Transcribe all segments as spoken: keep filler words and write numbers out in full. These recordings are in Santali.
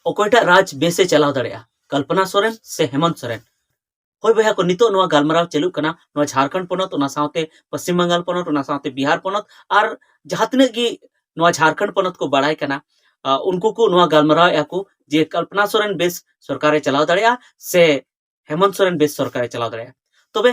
ᱚᱠᱚᱭᱴᱟᱜ ᱨᱟᱡᱽ ᱵᱮᱥᱮ ᱪᱟᱞᱟᱣ ᱫᱟᱲᱮᱭᱟᱜᱼᱟ, ᱠᱚᱞᱯᱚᱱᱟ ᱥᱚᱨᱮᱱ ᱥᱮ ᱦᱮᱢᱚᱱᱛ ᱥᱚᱨᱮᱱ? ᱦᱳᱭ ᱵᱚᱭᱦᱟ ᱠᱚ, ᱱᱤᱛᱚᱜ ᱱᱚᱣᱟ ᱜᱟᱞᱢᱟᱨᱟᱣ ᱪᱟᱹᱞᱩᱜ ᱠᱟᱱᱟ ᱱᱚᱣᱟ ᱡᱷᱟᱲᱠᱷᱚᱸᱰ ᱯᱚᱱᱚᱛ, ᱚᱱᱟ ᱥᱟᱶᱛᱮ ᱯᱚᱥᱪᱤᱢ ᱵᱟᱝᱜᱟᱞ ᱯᱚᱱᱚᱛ, ᱚᱱᱟ ᱥᱟᱶᱛᱮ ᱵᱤᱦᱟᱨ ᱯᱚᱱᱚᱛ ᱟᱨ ᱡᱟᱦᱟᱸ ᱛᱤᱱᱟᱹᱜ ᱜᱮ ᱱᱚᱣᱟ ᱡᱷᱟᱲᱠᱷᱚᱸᱰ ᱯᱚᱱᱚᱛ ᱠᱚ ᱵᱟᱲᱟᱭ ᱠᱟᱱᱟ, ᱟᱸ, ᱩᱱᱠᱩ ᱠᱚ ᱱᱚᱣᱟ ᱜᱟᱞᱢᱟᱨᱟᱣᱮᱫᱼᱟ ᱠᱚ ᱡᱮ ᱠᱚᱞᱯᱚᱱᱟ ᱥᱚᱨᱮᱱ ᱵᱮᱥ ᱥᱚᱨᱠᱟᱨᱮ ᱪᱟᱞᱟᱣ ᱫᱟᱲᱮᱭᱟᱜᱼᱟ ᱥᱮ ᱦᱮᱢᱚᱱᱛ ᱥᱚᱨᱮᱱ ᱵᱮᱥ ᱥᱚᱨᱠᱟᱨᱮ ᱪᱟᱞᱟᱣ ᱫᱟᱲᱮᱭᱟᱜᱼᱟ᱾ ᱛᱚᱵᱮ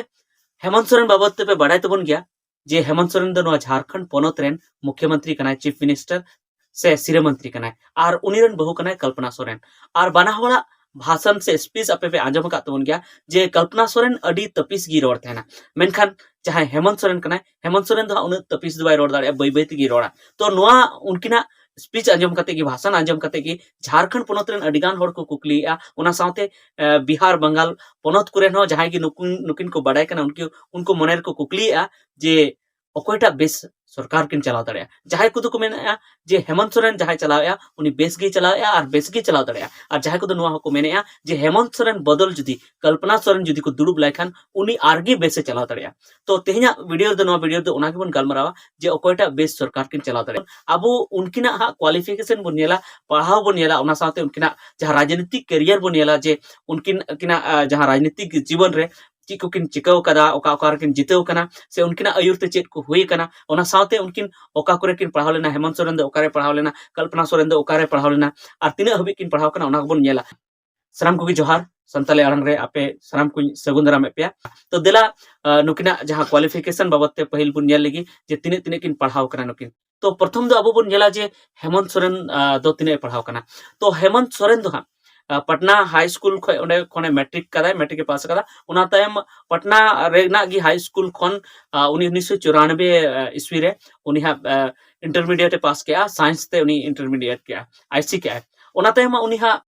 ᱦᱮᱢᱚᱱᱛ ᱥᱚᱨᱮᱱ ᱵᱟᱵᱚᱫ ᱛᱮᱯᱮ ᱵᱟᱲᱟᱭ ᱛᱟᱵᱚᱱ ᱜᱮᱭᱟ ᱡᱮ ᱦᱮᱢᱚᱱᱛ ᱥᱚᱨᱮᱱ ᱫᱚ ᱱᱚᱣᱟ ᱡᱷᱟᱲᱠᱷᱚᱸᱰ ᱯᱚᱱᱚᱛ ᱨᱮᱱ ᱢᱩᱠᱷᱭᱚᱢᱚᱱᱛᱨᱤ ᱠᱟᱱᱟᱭ, ᱪᱤᱯ ᱢᱤᱱᱤᱥᱴᱟᱨ ᱥᱮ ᱥᱤᱨᱟᱹ ᱢᱚᱱᱛᱨᱤ ᱠᱟᱱᱟᱭ, ᱟᱨ ᱩᱱᱤ ᱨᱮᱱ ᱵᱟᱹᱦᱩ ᱠᱟᱱᱟᱭ ᱠᱚᱞᱯᱚᱱᱟ ᱥᱚᱨᱮᱱ᱾ ᱟᱨ ᱵᱟᱱᱟ ᱦᱚᱲᱟᱜ ᱵᱷᱟᱥᱚᱱ ᱥᱮ ᱥᱯᱤᱪ ᱟᱯᱮ ᱯᱮ ᱟᱸᱡᱚᱢ ᱟᱠᱟᱫ ᱛᱟᱵᱚᱱ ᱜᱮᱭᱟ ᱡᱮ ᱠᱚᱞᱯᱚᱱᱟ ᱥᱚᱨᱮᱱ ᱟᱹᱰᱤ ᱛᱟᱹᱯᱤᱥ ᱜᱮᱭ ᱨᱚᱲ ᱛᱟᱦᱮᱱᱟ, ᱢᱮᱱᱠᱷᱟᱱ ᱡᱟᱦᱟᱸᱭ ᱦᱮᱢᱚᱱᱛ ᱥᱚᱨᱮᱱ ᱠᱟᱱᱟᱭ, ᱦᱮᱢᱚᱱᱛ ᱥᱚᱨᱮᱱ ᱫᱚ ᱦᱟᱸᱜ ᱩᱱᱟᱹᱜ ᱛᱟᱹᱯᱤᱥ ᱫᱚ ᱵᱟᱭ ᱨᱚᱲ ᱫᱟᱲᱮᱭᱟᱜᱼᱟ, ᱵᱟᱹᱭ ᱵᱟᱹᱭ ᱛᱮᱜᱮᱭ ᱨᱚᱲᱟ᱾ ᱛᱚ ᱱᱚᱣᱟ ᱩᱱᱠᱤᱱᱟᱜ ᱥᱯᱤᱪ ᱟᱸᱡᱚᱢ ᱠᱟᱛᱮ ᱜᱮ, ᱵᱷᱟᱥᱚᱱ ᱟᱸᱡᱚᱢ ᱠᱟᱛᱮ ᱜᱮ ᱡᱷᱟᱲᱠᱷᱚᱸᱰ ᱯᱚᱱᱚᱛ ᱨᱮᱱ ᱟᱹᱰᱤ ᱜᱟᱱ ᱦᱚᱲ ᱠᱚ ᱠᱩᱠᱞᱤᱭᱮᱫᱼᱟ, ᱚᱱᱟ ᱥᱟᱶᱛᱮ ᱮ, ᱵᱤᱦᱟᱨ, ᱵᱟᱝᱜᱟᱞ ᱯᱚᱱᱚᱛ ᱠᱚᱨᱮ ᱦᱚᱸ ᱡᱟᱦᱟᱸᱭ ᱜᱮ ᱱᱩᱠᱤᱱ, ᱱᱩᱠᱤᱱ ᱠᱚ ᱵᱟᱰᱟᱭ ᱠᱟᱱᱟ, ᱩᱱᱠᱩ, ᱩᱱᱠᱩ ᱢᱚᱱᱮ ᱨᱮᱠᱚ ᱠᱩᱠᱞᱤᱭᱮᱫᱼᱟ ᱡᱮ ᱚᱠᱚᱭᱴᱟᱜ ᱵᱮᱥ ᱥᱚᱨᱠᱟᱨ ᱠᱤᱱ ᱪᱟᱞᱟᱣ ᱫᱟᱲᱮᱭᱟᱜᱼᱟ᱾ ᱡᱟᱦᱟᱸᱭ ᱠᱚᱫᱚ ᱠᱚ ᱢᱮᱱᱮᱫᱼᱟ ᱡᱮ ᱦᱮᱢᱚᱱᱛ ᱥᱚᱨᱮᱱ ᱡᱟᱦᱟᱸᱭ ᱪᱟᱞᱟᱣᱮᱫᱼᱟ, ᱩᱱᱤ ᱵᱮᱥ ᱜᱮᱭ ᱪᱟᱞᱟᱣᱮᱫᱼᱟ ᱟᱨ ᱵᱮᱥ ᱜᱮᱭ ᱪᱟᱞᱟᱣ ᱫᱟᱲᱮᱭᱟᱜᱼᱟ, ᱟᱨ ᱡᱟᱦᱟᱸᱭ ᱠᱚᱫᱚ ᱱᱚᱣᱟ ᱦᱚᱸᱠᱚ ᱢᱮᱱᱮᱫᱼᱟ ᱡᱮ ᱦᱮᱢᱚᱱᱛ ᱥᱚᱨᱮᱱ ᱵᱚᱫᱚᱞ ᱡᱩᱫᱤ ᱠᱚᱞᱯᱚᱱᱟ ᱥᱚᱨᱮᱱ ᱡᱩᱫᱤ ᱠᱚ ᱫᱩᱲᱩᱵ ᱞᱟᱭ ᱠᱷᱟᱱ ᱩᱱᱤ ᱟᱨᱜᱮ ᱵᱮᱥᱮ ᱪᱟᱞᱟᱣ ᱫᱟᱲᱮᱭᱟᱜᱼᱟ᱾ ᱛᱚ ᱛᱮᱦᱮᱧᱟᱜ ᱵᱷᱤᱰᱤᱭᱳ ᱨᱮᱫᱚ, ᱱᱚᱣᱟ ᱵᱷᱤᱰᱤᱭᱳ ᱨᱮᱫᱚ ᱚᱱᱟ ᱜᱮᱵᱚᱱ ᱜᱟᱞᱢᱟᱨᱟᱣᱟ ᱡᱮ ᱚᱠᱚᱭᱴᱟᱜ ᱵᱮᱥ ᱥᱚᱨᱠᱟᱨ ᱠᱤᱱ ᱪᱟᱞᱟᱣ ᱫᱟᱲᱮᱭᱟᱜᱼᱟ᱾ ᱟᱵᱚ ᱩᱱᱠᱤᱱᱟᱜ ᱦᱟᱸᱜ ᱠᱳᱣᱟᱞᱤᱯᱷᱤᱠᱮᱥᱚᱱ ᱵᱚᱱ ᱧᱮᱞᱟ, ᱯᱟᱲᱦᱟᱣ ᱵᱚᱱ ᱧᱮᱞᱟ, ᱚᱱᱟ ᱥᱟᱶᱛᱮ ᱩᱱᱠᱤᱱᱟᱜ ᱡᱟᱦᱟᱸ ᱨᱟᱡᱽᱱᱤᱛᱤᱠ ᱠᱮᱨᱤᱭᱟᱨ ᱵᱚᱱ ᱧᱮᱞᱟ ᱡᱮ ᱩᱱᱠᱤᱱ, ᱩᱱᱠᱤᱱᱟᱜ, ᱟᱸ, ᱡᱟᱦᱟᱸ ᱨᱟᱡᱽᱱᱤᱛᱤᱠ ᱡᱤᱵᱚᱱ ᱨᱮ ᱪᱮᱫ ᱠᱚᱠᱤᱱ ᱪᱤᱠᱟᱹᱣ ᱠᱟᱫᱟ, ᱚᱠᱟ, ᱚᱠᱟ ᱨᱮᱠᱤᱱ ᱡᱤᱛᱟᱹᱣ ᱠᱟᱱᱟ, ᱥᱮ ᱩᱱᱠᱤᱱᱟᱜ ᱟᱹᱭᱩᱨ ᱛᱮ ᱪᱮᱫ ᱠᱚ ᱦᱩᱭ ᱠᱟᱱᱟ, ᱚᱱᱟ ᱥᱟᱶᱛᱮ ᱩᱱᱠᱤᱱ ᱚᱠᱟ ᱠᱚᱨᱮ ᱠᱤᱱ ᱯᱟᱲᱦᱟᱣ ᱞᱮᱱᱟ, ᱦᱮᱢᱚᱱᱛ ᱥᱚᱨᱮᱱ ᱫᱚ ᱚᱠᱟᱨᱮ ᱯᱟᱲᱦᱟᱣ ᱞᱮᱱᱟ, ᱠᱚᱞᱯᱚᱱᱟ ᱥᱚᱨᱮᱱ ᱫᱚ ᱚᱠᱟᱨᱮ ᱯᱟᱲᱦᱟᱣ ᱞᱮᱱᱟ, ᱟᱨ ᱛᱤᱱᱟᱹᱜ ᱦᱟᱹᱵᱤᱡ ᱠᱤᱱ ᱯᱟᱲᱦᱟᱣ ᱠᱟᱱᱟ, ᱚᱱᱟ ᱠᱚᱵᱚᱱ ᱧᱮᱞᱟ᱾ ᱥᱟᱱᱟᱢ ᱠᱚᱜᱮ ᱡᱚᱦᱟᱨ, ᱥᱟᱱᱛᱟᱲᱤ ᱟᱲᱟᱝ ᱨᱮ ᱟᱯᱮ ᱥᱟᱱᱟᱢ ᱠᱚᱧ ᱥᱟᱹᱜᱩᱱ ᱫᱟᱨᱟᱢᱮᱫ ᱯᱮᱭᱟ᱾ ᱛᱚ ᱫᱮᱞᱟ, ᱟᱸ, ᱱᱩᱠᱤᱱᱟᱜ ᱡᱟᱦᱟᱸ ᱠᱳᱣᱟᱞᱤᱯᱷᱤᱠᱮᱥᱚᱱ ᱵᱟᱵᱚᱫ ᱛᱮ ᱯᱟᱹᱦᱤᱞ ᱵᱚᱱ ᱧᱮᱞ ᱞᱮᱜᱮ ᱡᱮ ᱛᱤᱱᱟᱹᱜ, ᱛᱤᱱᱟᱹᱜ ᱠᱤᱱ ᱯᱟᱲᱦᱟᱣ ᱠᱟᱱᱟ ᱱᱩᱠᱤᱱ᱾ ᱛᱚ ᱯᱨᱚᱛᱷᱚᱢ ᱫᱚ ᱟᱵᱚ ᱵᱚᱱ ᱧᱮᱞᱟ ᱡᱮ ᱦᱮᱢᱚᱱᱛ ᱥᱚᱨᱮᱱ, ᱟᱸ, ᱫᱚ ᱛᱤᱱᱟᱹᱜ ᱮ ᱯᱟᱲᱦᱟᱣ ᱠᱟᱱᱟ᱾ ᱛᱚ ᱦᱮᱢᱚᱱᱛ ᱥᱚᱨᱮᱱ ᱫᱚ ᱦᱟᱸᱜ, ᱟᱸ, ᱯᱟᱴᱱᱟ ᱦᱟᱭ ᱥᱠᱩᱞ ᱠᱷᱚᱱ ᱚᱸᱰᱮ ᱠᱷᱚᱱᱮ ᱢᱮᱴᱨᱤᱠ ᱠᱟᱫᱟᱭ, ᱢᱮᱴᱨᱤᱠ ᱮ ᱯᱟᱥ ᱠᱟᱫᱟ᱾ ᱚᱱᱟ ᱛᱟᱭᱚᱢ ᱯᱟᱴᱱᱟ ᱨᱮᱱᱟᱜ ᱜᱮ ᱦᱟᱭ ᱥᱠᱩᱞ ᱠᱷᱚᱱ, ᱟᱸ, ᱩᱱᱤ ᱩᱱᱤᱥᱥᱚ ᱪᱩᱨᱟᱱᱵᱮ, ᱟᱸ, ᱤᱥᱣᱤ ᱨᱮ ᱩᱱᱤ ᱦᱟᱸᱜ, ᱟᱸ, ᱤᱱᱴᱟᱨᱢᱤᱰᱤᱭᱮᱴ ᱮ ᱯᱟᱥ ᱠᱮᱜᱼᱟ, ᱥᱟᱭᱮᱱᱥ ᱛᱮ ᱩᱱᱤ ᱤᱱᱴᱟᱨᱢᱤᱰᱤᱭᱮᱴ ᱠᱮᱜᱼᱟ, ᱟᱭᱥᱤ ᱠᱮᱜᱼᱟᱭ᱾ ᱚᱱᱟ ᱛᱟᱭᱚᱢ ᱩᱱᱤ ᱦᱟᱸᱜ,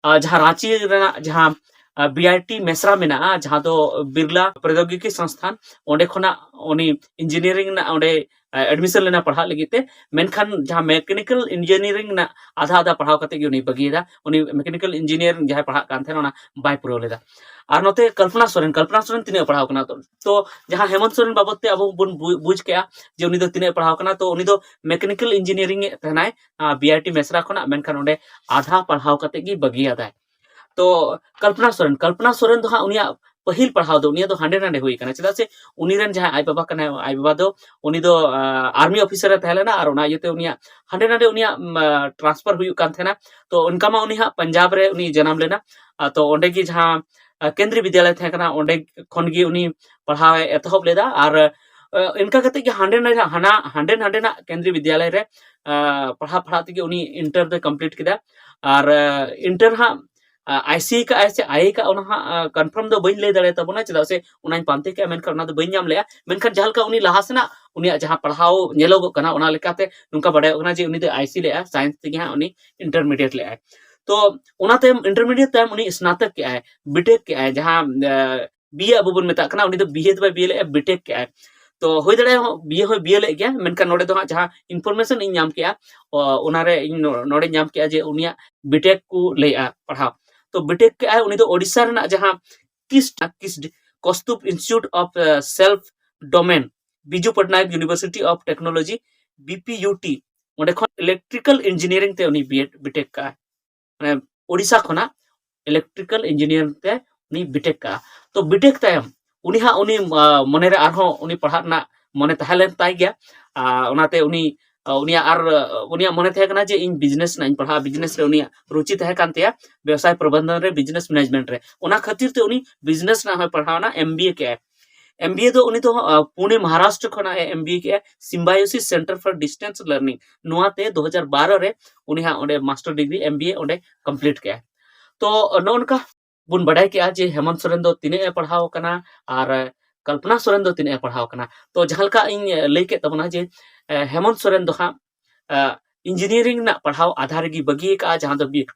ᱟᱸ, ᱡᱟᱦᱟᱸ ᱨᱟᱸᱪᱤ ᱨᱮᱱᱟᱜ ᱡᱟᱦᱟᱸ, ᱟᱸ, ᱵᱤ ᱟᱭ ᱴᱤ ᱢᱮᱥᱨᱟ ᱢᱮᱱᱟᱜᱼᱟ, ᱡᱟᱦᱟᱸ ᱫᱚ ᱵᱤᱨᱞᱟ ᱯᱨᱚᱫᱭᱳᱜᱤᱠᱤ ᱥᱚᱝᱥᱛᱷᱟᱱ, ᱚᱸᱰᱮ ᱠᱷᱚᱱᱟᱜ ᱩᱱᱤ ᱤᱧᱡᱤᱱᱤᱭᱟᱨᱤᱝ ᱨᱮᱱᱟᱜ ᱚᱸᱰᱮ ᱮᱰᱢᱤᱥᱚᱱ ᱞᱮᱱᱟ ᱯᱟᱲᱦᱟᱜ ᱞᱟᱹᱜᱤᱫ ᱛᱮ᱾ ᱢᱮᱱᱠᱷᱟᱱ ᱡᱟᱦᱟᱸ ᱢᱮᱠᱟᱱᱤᱠᱮᱞ ᱤᱧᱡᱤᱱᱤᱭᱟᱨᱤᱝ ᱨᱮᱱᱟᱜ ᱟᱫᱷᱟ ᱟᱫᱷᱟ ᱯᱟᱲᱦᱟᱣ ᱠᱟᱛᱮ ᱜᱮ ᱩᱱᱤ ᱵᱟᱹᱜᱤᱭᱮᱫᱟ᱾ ᱩᱱᱤ ᱢᱮᱠᱟᱱᱤᱠᱮᱞ ᱤᱧᱡᱤᱱᱤᱭᱟᱨᱤᱝ ᱡᱟᱦᱟᱸᱭ ᱯᱟᱲᱦᱟᱜ ᱠᱟᱱ ᱛᱟᱦᱮᱱᱟ, ᱚᱱᱟ ᱵᱟᱭ ᱯᱩᱨᱟᱹᱣ ᱞᱮᱫᱟ᱾ ᱟᱨ ᱱᱚᱛᱮ ᱠᱚᱞᱯᱚᱱᱟ ᱥᱚᱨᱮᱱ, ᱠᱚᱞᱯᱚᱱᱟ ᱥᱚᱨᱮᱱ ᱛᱤᱱᱟᱹᱜ ᱮ ᱯᱟᱲᱦᱟᱣ ᱠᱟᱱᱟ? ᱛᱚ, ᱛᱚ ᱡᱟᱦᱟᱸ ᱦᱮᱢᱚᱱᱛ ᱥᱚᱨᱮᱱ ᱵᱟᱵᱚᱫ ᱛᱮ ᱟᱵᱚ ᱵᱚᱱ ᱵᱩ-, ᱵᱩᱡᱽ ᱠᱮᱜᱼᱟ ᱡᱮ ᱩᱱᱤ ᱫᱚ ᱛᱤᱱᱟᱹᱜ ᱮ ᱯᱟᱲᱦᱟᱣ ᱠᱟᱱᱟ, ᱛᱚ ᱩᱱᱤ ᱫᱚ ᱢᱮᱠᱟᱱᱤᱠᱮᱞ ᱤᱧᱡᱤᱱᱤᱭᱟᱨᱤᱝ ᱮ ᱛᱟᱦᱮᱱᱟᱭ, ᱵᱤ ᱟᱭ ᱴᱤ ᱢᱮᱥᱨᱟ ᱠᱷᱚᱱᱟᱜ, ᱢᱮᱱᱠᱷᱟᱱ ᱚᱸᱰᱮ ᱟᱫᱷᱟ ᱯᱟᱲᱦᱟᱣ ᱠᱟᱛᱮ ᱜᱮ ᱵᱟᱹᱜᱤᱭᱟᱫᱟᱭ᱾ ᱛᱚ ᱠᱚᱞᱯᱚᱱᱟ ᱥᱚᱨᱮᱱ, ᱠᱚᱞᱯᱚᱱᱟ ᱥᱚᱨᱮᱱ ᱫᱚ ᱦᱟᱸᱜ ᱩᱱᱤᱭᱟᱜ ᱯᱟᱹᱦᱤᱞ ᱯᱟᱲᱦᱟᱣ ᱫᱚ ᱩᱱᱤᱭᱟᱜ ᱫᱚ ᱦᱟᱸᱰᱮ ᱱᱟᱰᱮ ᱦᱩᱭ ᱠᱟᱱᱟ, ᱪᱮᱫᱟᱜ ᱥᱮ ᱩᱱᱤ ᱨᱮᱱ ᱡᱟᱦᱟᱸᱭ ᱟᱡ ᱵᱟᱵᱟ ᱠᱟᱱᱟᱭ, ᱟᱡ ᱵᱟᱵᱟ ᱫᱚ ᱩᱱᱤ ᱫᱚ ᱟᱨᱢᱤ ᱚᱯᱷᱤᱥᱟᱨ ᱮ ᱛᱟᱦᱮᱸ ᱞᱮᱱᱟ, ᱟᱨ ᱚᱱᱟ ᱤᱭᱟᱹᱛᱮ ᱩᱱᱤᱭᱟᱜ ᱦᱟᱸᱰᱮ ᱱᱟᱰᱮ ᱩᱱᱤᱭᱟᱜ ᱴᱨᱟᱱᱥᱯᱷᱟᱨ ᱦᱩᱭᱩᱜ ᱠᱟᱱ ᱛᱟᱦᱮᱱᱟ᱾ ᱛᱚ ᱚᱱᱠᱟ ᱢᱟ ᱩᱱᱤ ᱦᱟᱸᱜ ᱯᱟᱧᱡᱟᱵᱽ ᱨᱮ ᱩᱱᱤ ᱡᱟᱱᱟᱢ ᱞᱮᱱᱟ᱾ ᱟᱨ ᱛᱚ ᱚᱸᱰᱮ ᱜᱮ ᱡᱟᱦᱟᱸ ᱟᱨ ᱠᱮᱱᱫᱨᱤᱭ ᱵᱤᱫᱽᱭᱟᱞᱚᱭ ᱛᱟᱦᱮᱸ ᱠᱟᱱᱟ, ᱚᱸᱰᱮ ᱠᱷᱚᱱ ᱜᱮ ᱩᱱᱤ ᱯᱟᱲᱦᱟᱣ ᱮ ᱮᱛᱚᱦᱚᱵ ᱞᱮᱫᱟ᱾ ᱟᱨ ᱟᱨ ᱤᱱᱠᱟ ᱠᱟᱛᱮ ᱜᱮ ᱦᱟᱸᱰᱮ ᱱᱟᱰᱮ ᱦᱟᱱᱟ ᱦᱟᱸᱰᱮ ᱱᱟᱰᱮᱱᱟᱜ ᱠᱮᱱᱫᱨᱤᱭ ᱵᱤᱫᱽᱭᱟᱞᱚᱭ ᱨᱮ ᱟᱨ ᱯᱟᱲᱦᱟᱣ ᱯᱟᱲᱦᱟᱣ ᱛᱮᱜᱮ ᱩᱱᱤ ᱤᱱᱴᱟᱨ ᱫᱚᱭ ᱠᱚᱢᱯᱞᱤᱴ ᱠᱮᱫᱟ᱾ ᱟᱨ ᱤᱱᱴᱟᱨ ᱦᱟᱸᱜ ᱟᱭ ᱥᱤ ᱠᱟᱜ ᱟᱭ ᱥᱮ ᱟᱭ ᱮ ᱠᱟᱜ, ᱚᱱᱟ ᱦᱟᱸᱜ ᱠᱚᱱᱯᱷᱟᱨᱢ ᱫᱚ ᱵᱟᱹᱧ ᱞᱟᱹᱭ ᱫᱟᱲᱮᱭᱟᱛᱟᱵᱚᱱᱟ, ᱪᱮᱫᱟᱜ ᱥᱮ ᱚᱱᱟᱧ ᱯᱟᱱᱛᱮ ᱠᱮᱜᱼᱟ, ᱢᱮᱱᱠᱷᱟᱱ ᱚᱱᱟ ᱫᱚ ᱵᱟᱹᱧ ᱧᱟᱢ ᱞᱮᱜᱼᱟ᱾ ᱢᱮᱱᱠᱷᱟᱱ ᱡᱟᱦᱟᱸ ᱞᱮᱠᱟ ᱩᱱᱤ ᱞᱟᱦᱟ ᱥᱮᱱᱟᱜ ᱩᱱᱤᱭᱟᱜ ᱡᱟᱦᱟᱸ ᱯᱟᱲᱦᱟᱣ ᱧᱮᱞᱚᱜᱚᱜ ᱠᱟᱱᱟ, ᱚᱱᱟ ᱞᱮᱠᱟᱛᱮ ᱱᱚᱝᱠᱟ ᱵᱟᱰᱟᱭᱚᱜ ᱠᱟᱱᱟ ᱡᱮ ᱩᱱᱤ ᱫᱚ ᱟᱭ ᱥᱤ ᱞᱮᱜᱼᱟ, ᱥᱟᱭᱮᱱᱥ ᱛᱮᱜᱮ ᱦᱟᱸᱜ ᱩᱱᱤ ᱤᱱᱴᱟᱨᱢᱤᱰᱤᱭᱮᱴ ᱞᱮᱜᱼᱟᱭ᱾ ᱛᱚ ᱚᱱᱟ ᱛᱟᱭᱚᱢ, ᱤᱱᱴᱟᱨᱢᱤᱰᱤᱭᱮᱴ ᱛᱟᱭᱚᱢ ᱩᱱᱤ ᱥᱱᱟᱛᱚᱠ ᱠᱮᱜᱼᱟᱭ, ᱵᱤᱴᱮᱠ ᱠᱮᱜᱼᱟᱭ, ᱡᱟᱦᱟᱸ ᱵᱤ ᱮ ᱟᱵᱚ ᱵᱚᱱ ᱢᱮᱛᱟᱜ ᱠᱟᱱᱟ, ᱩᱱᱤ ᱫᱚ ᱵᱤ ᱮ ᱫᱚ ᱵᱟᱭ ᱵᱤ ᱮ ᱞᱮᱜᱼᱟ, ᱵᱤᱴᱮᱠ ᱠᱮᱜᱼᱟᱭ᱾ ᱛᱚ ᱦᱩᱭ ᱫᱟᱲᱮᱭᱟᱜᱼᱟ ᱦᱚᱸ ᱵᱤ ᱮ ᱦᱚᱸᱭ ᱵᱤ ᱮ ᱞᱮᱜ ᱜᱮᱭᱟ, ᱢᱮᱱᱠᱷᱟᱱ ᱱᱚᱰᱮ ᱫᱚ ᱦᱟᱸᱜ ᱡᱟᱦᱟᱸ ᱤᱱᱯᱷᱚᱨᱢᱮᱥᱚᱱ ᱤᱧ ᱧᱟᱢ ᱠᱮᱜᱼᱟ, ᱚ, ᱚᱱᱟᱨᱮ ᱤᱧ ᱱᱚ-, ᱱᱚᱰᱮᱧ ᱧᱟᱢ ᱠᱮᱜᱼᱟ ᱡᱮ ᱩᱱᱤᱭᱟᱜ ᱵᱤᱴᱮᱠ ᱠᱚ ᱞᱟᱹᱭᱮᱜᱼᱟ ᱯᱟᱲᱦᱟᱣ᱾ ᱛᱚ ᱵᱤᱴᱮᱠ ᱠᱮᱜᱼᱟᱭ ᱩᱱᱤ ᱫᱚ ᱳᱰᱤᱥᱟ ᱨᱮᱱᱟᱜ ᱡᱟᱦᱟᱸ ᱠᱤᱥᱰ, ᱠᱤᱥᱰ, ᱠᱚᱥᱛᱩᱵ institute of self domain, Biju Patnaik university of technology, B P U T, ᱚᱸᱰᱮ ᱠᱷᱚᱱ ᱤᱞᱮᱠᱴᱨᱤᱠᱟᱞ ᱤᱧᱡᱤᱱᱤᱭᱟᱨᱤᱝ ᱛᱮ ᱩᱱᱤ ᱵᱤ ᱮᱰ, ᱵᱤᱴᱮᱠ ᱠᱟᱜᱼᱟᱭ᱾ ᱢᱟᱱᱮ ᱳᱰᱤᱥᱟ ᱠᱷᱚᱱᱟᱜ ᱤᱞᱮᱠᱴᱨᱤᱠᱟᱞ ᱤᱧᱡᱤᱱᱤᱭᱟᱨᱤᱝ ᱛᱮ ᱩᱱᱤ ᱵᱤᱴᱮᱠ ᱠᱟᱜᱼᱟ᱾ ᱛᱚ ᱵᱤᱴᱮᱠ ᱛᱟᱭᱚᱢ ᱩᱱᱤ ᱦᱟᱸᱜ ᱩᱱᱤ, ᱟ, ᱢᱚᱱᱮᱨᱮ ᱟᱨᱦᱚᱸ ᱩᱱᱤ ᱯᱟᱲᱦᱟᱜ ᱨᱮᱱᱟᱜ ᱢᱚᱱᱮ ᱛᱟᱦᱮᱸ ᱞᱮᱱ ᱛᱟᱭ ᱜᱮᱭᱟ᱾ ᱟ, ᱚᱱᱟᱛᱮ ᱩᱱᱤ, ᱟ, ᱩᱱᱤᱭᱟᱜ ᱟᱨ, ᱟ, ᱩᱱᱤᱭᱟᱜ ᱢᱚᱱᱮ ᱛᱟᱦᱮᱸ ᱠᱟᱱᱟ ᱡᱮ ᱤᱧ ᱵᱤᱡᱽᱱᱮᱥ ᱨᱮᱱᱟᱜ ᱤᱧ ᱯᱟᱲᱦᱟᱜᱼᱟ, ᱵᱤᱡᱽᱱᱮᱥ ᱨᱮ ᱩᱱᱤᱭᱟᱜ ᱨᱩᱪᱤ ᱛᱟᱦᱮᱸ ᱠᱟᱱ ᱛᱟᱭᱟ, ᱵᱮᱵᱽᱥᱟᱭ ᱯᱨᱚᱵᱚᱱᱫᱷᱚᱱ ᱨᱮ, ᱵᱤᱡᱽᱱᱮᱥ ᱢᱮᱱᱮᱡᱽᱢᱮᱱᱴ ᱨᱮ᱾ ᱚᱱᱟ ᱠᱷᱟᱹᱛᱤᱨ ᱛᱮ ᱩᱱᱤ ᱵᱤᱡᱽᱱᱮᱥ ᱨᱮᱱᱟᱜ ᱦᱚᱸᱭ ᱯᱟᱲᱦᱟᱣᱱᱟ, ᱮᱢ ᱵᱤ ᱮ ᱠᱮᱜᱼᱟᱭ᱾ ᱮᱢ ᱵᱤ ᱮ ᱫᱚ ᱩᱱᱤ ᱫᱚ, ᱟ, ᱯᱩᱱᱮ ᱢᱚᱦᱟᱨᱟᱥᱴᱨᱚ ᱠᱷᱚᱱᱟᱜ ᱮ ᱮᱢ ᱵᱤ ᱮ ᱠᱮᱜᱼᱟ, Symbiosis Center for Distance Learning᱾ ᱱᱚᱣᱟᱛᱮ ᱫᱩ ᱦᱟᱡᱟᱨ ᱵᱟᱨᱚ ᱨᱮ ᱩᱱᱤ ᱦᱟᱸᱜ ᱚᱸᱰᱮ ᱢᱟᱥᱴᱟᱨ ᱰᱤᱜᱽᱨᱤ ᱮᱢ ᱵᱤ ᱮ ᱚᱸᱰᱮ ᱠᱚᱢᱯᱞᱤᱴ ᱠᱮᱜᱼᱟ᱾ ᱛᱚ ᱱᱚᱜᱼᱚ ᱱᱚᱝᱠᱟ ᱵᱚᱱ ᱵᱟᱰᱟᱭ ᱠᱮᱜᱼᱟ ᱡᱮ ᱦᱮᱢᱚᱱᱛ ᱥᱚᱨᱮᱱ ᱫᱚ ᱛᱤᱱᱟᱹᱜ ᱮ ᱯᱟᱲᱦᱟᱣ ᱠᱟᱱᱟ ᱟᱨ ᱠᱚᱞᱯᱚᱱᱟ ᱥᱚᱨᱮᱱ ᱫᱚ ᱛᱤᱱᱟᱹᱜ ᱮ ᱯᱟᱲᱦᱟᱣ ᱠᱟᱱᱟ᱾ ᱛᱚ ᱡᱟᱦᱟᱸ ᱞᱮᱠᱟ ᱤᱧ ᱞᱟᱹᱭ ᱠᱮᱫ ᱛᱟᱵᱚᱱᱟ ᱡᱮ, ᱮ, ᱦᱮᱢᱚᱱᱛ ᱥᱚᱨᱮᱱ ᱫᱚ ᱦᱟᱸᱜ, ᱮ, ᱤᱧᱡᱤᱱᱤᱭᱟᱨᱤᱝ ᱨᱮᱱᱟᱜ ᱯᱟᱲᱦᱟᱣ ᱟᱫᱷᱟ ᱨᱮᱜᱮ ᱵᱟᱹᱜᱤ ᱟᱠᱟᱜᱼᱟ, ᱡᱟᱦᱟᱸ ᱫᱚ ᱵᱤ-,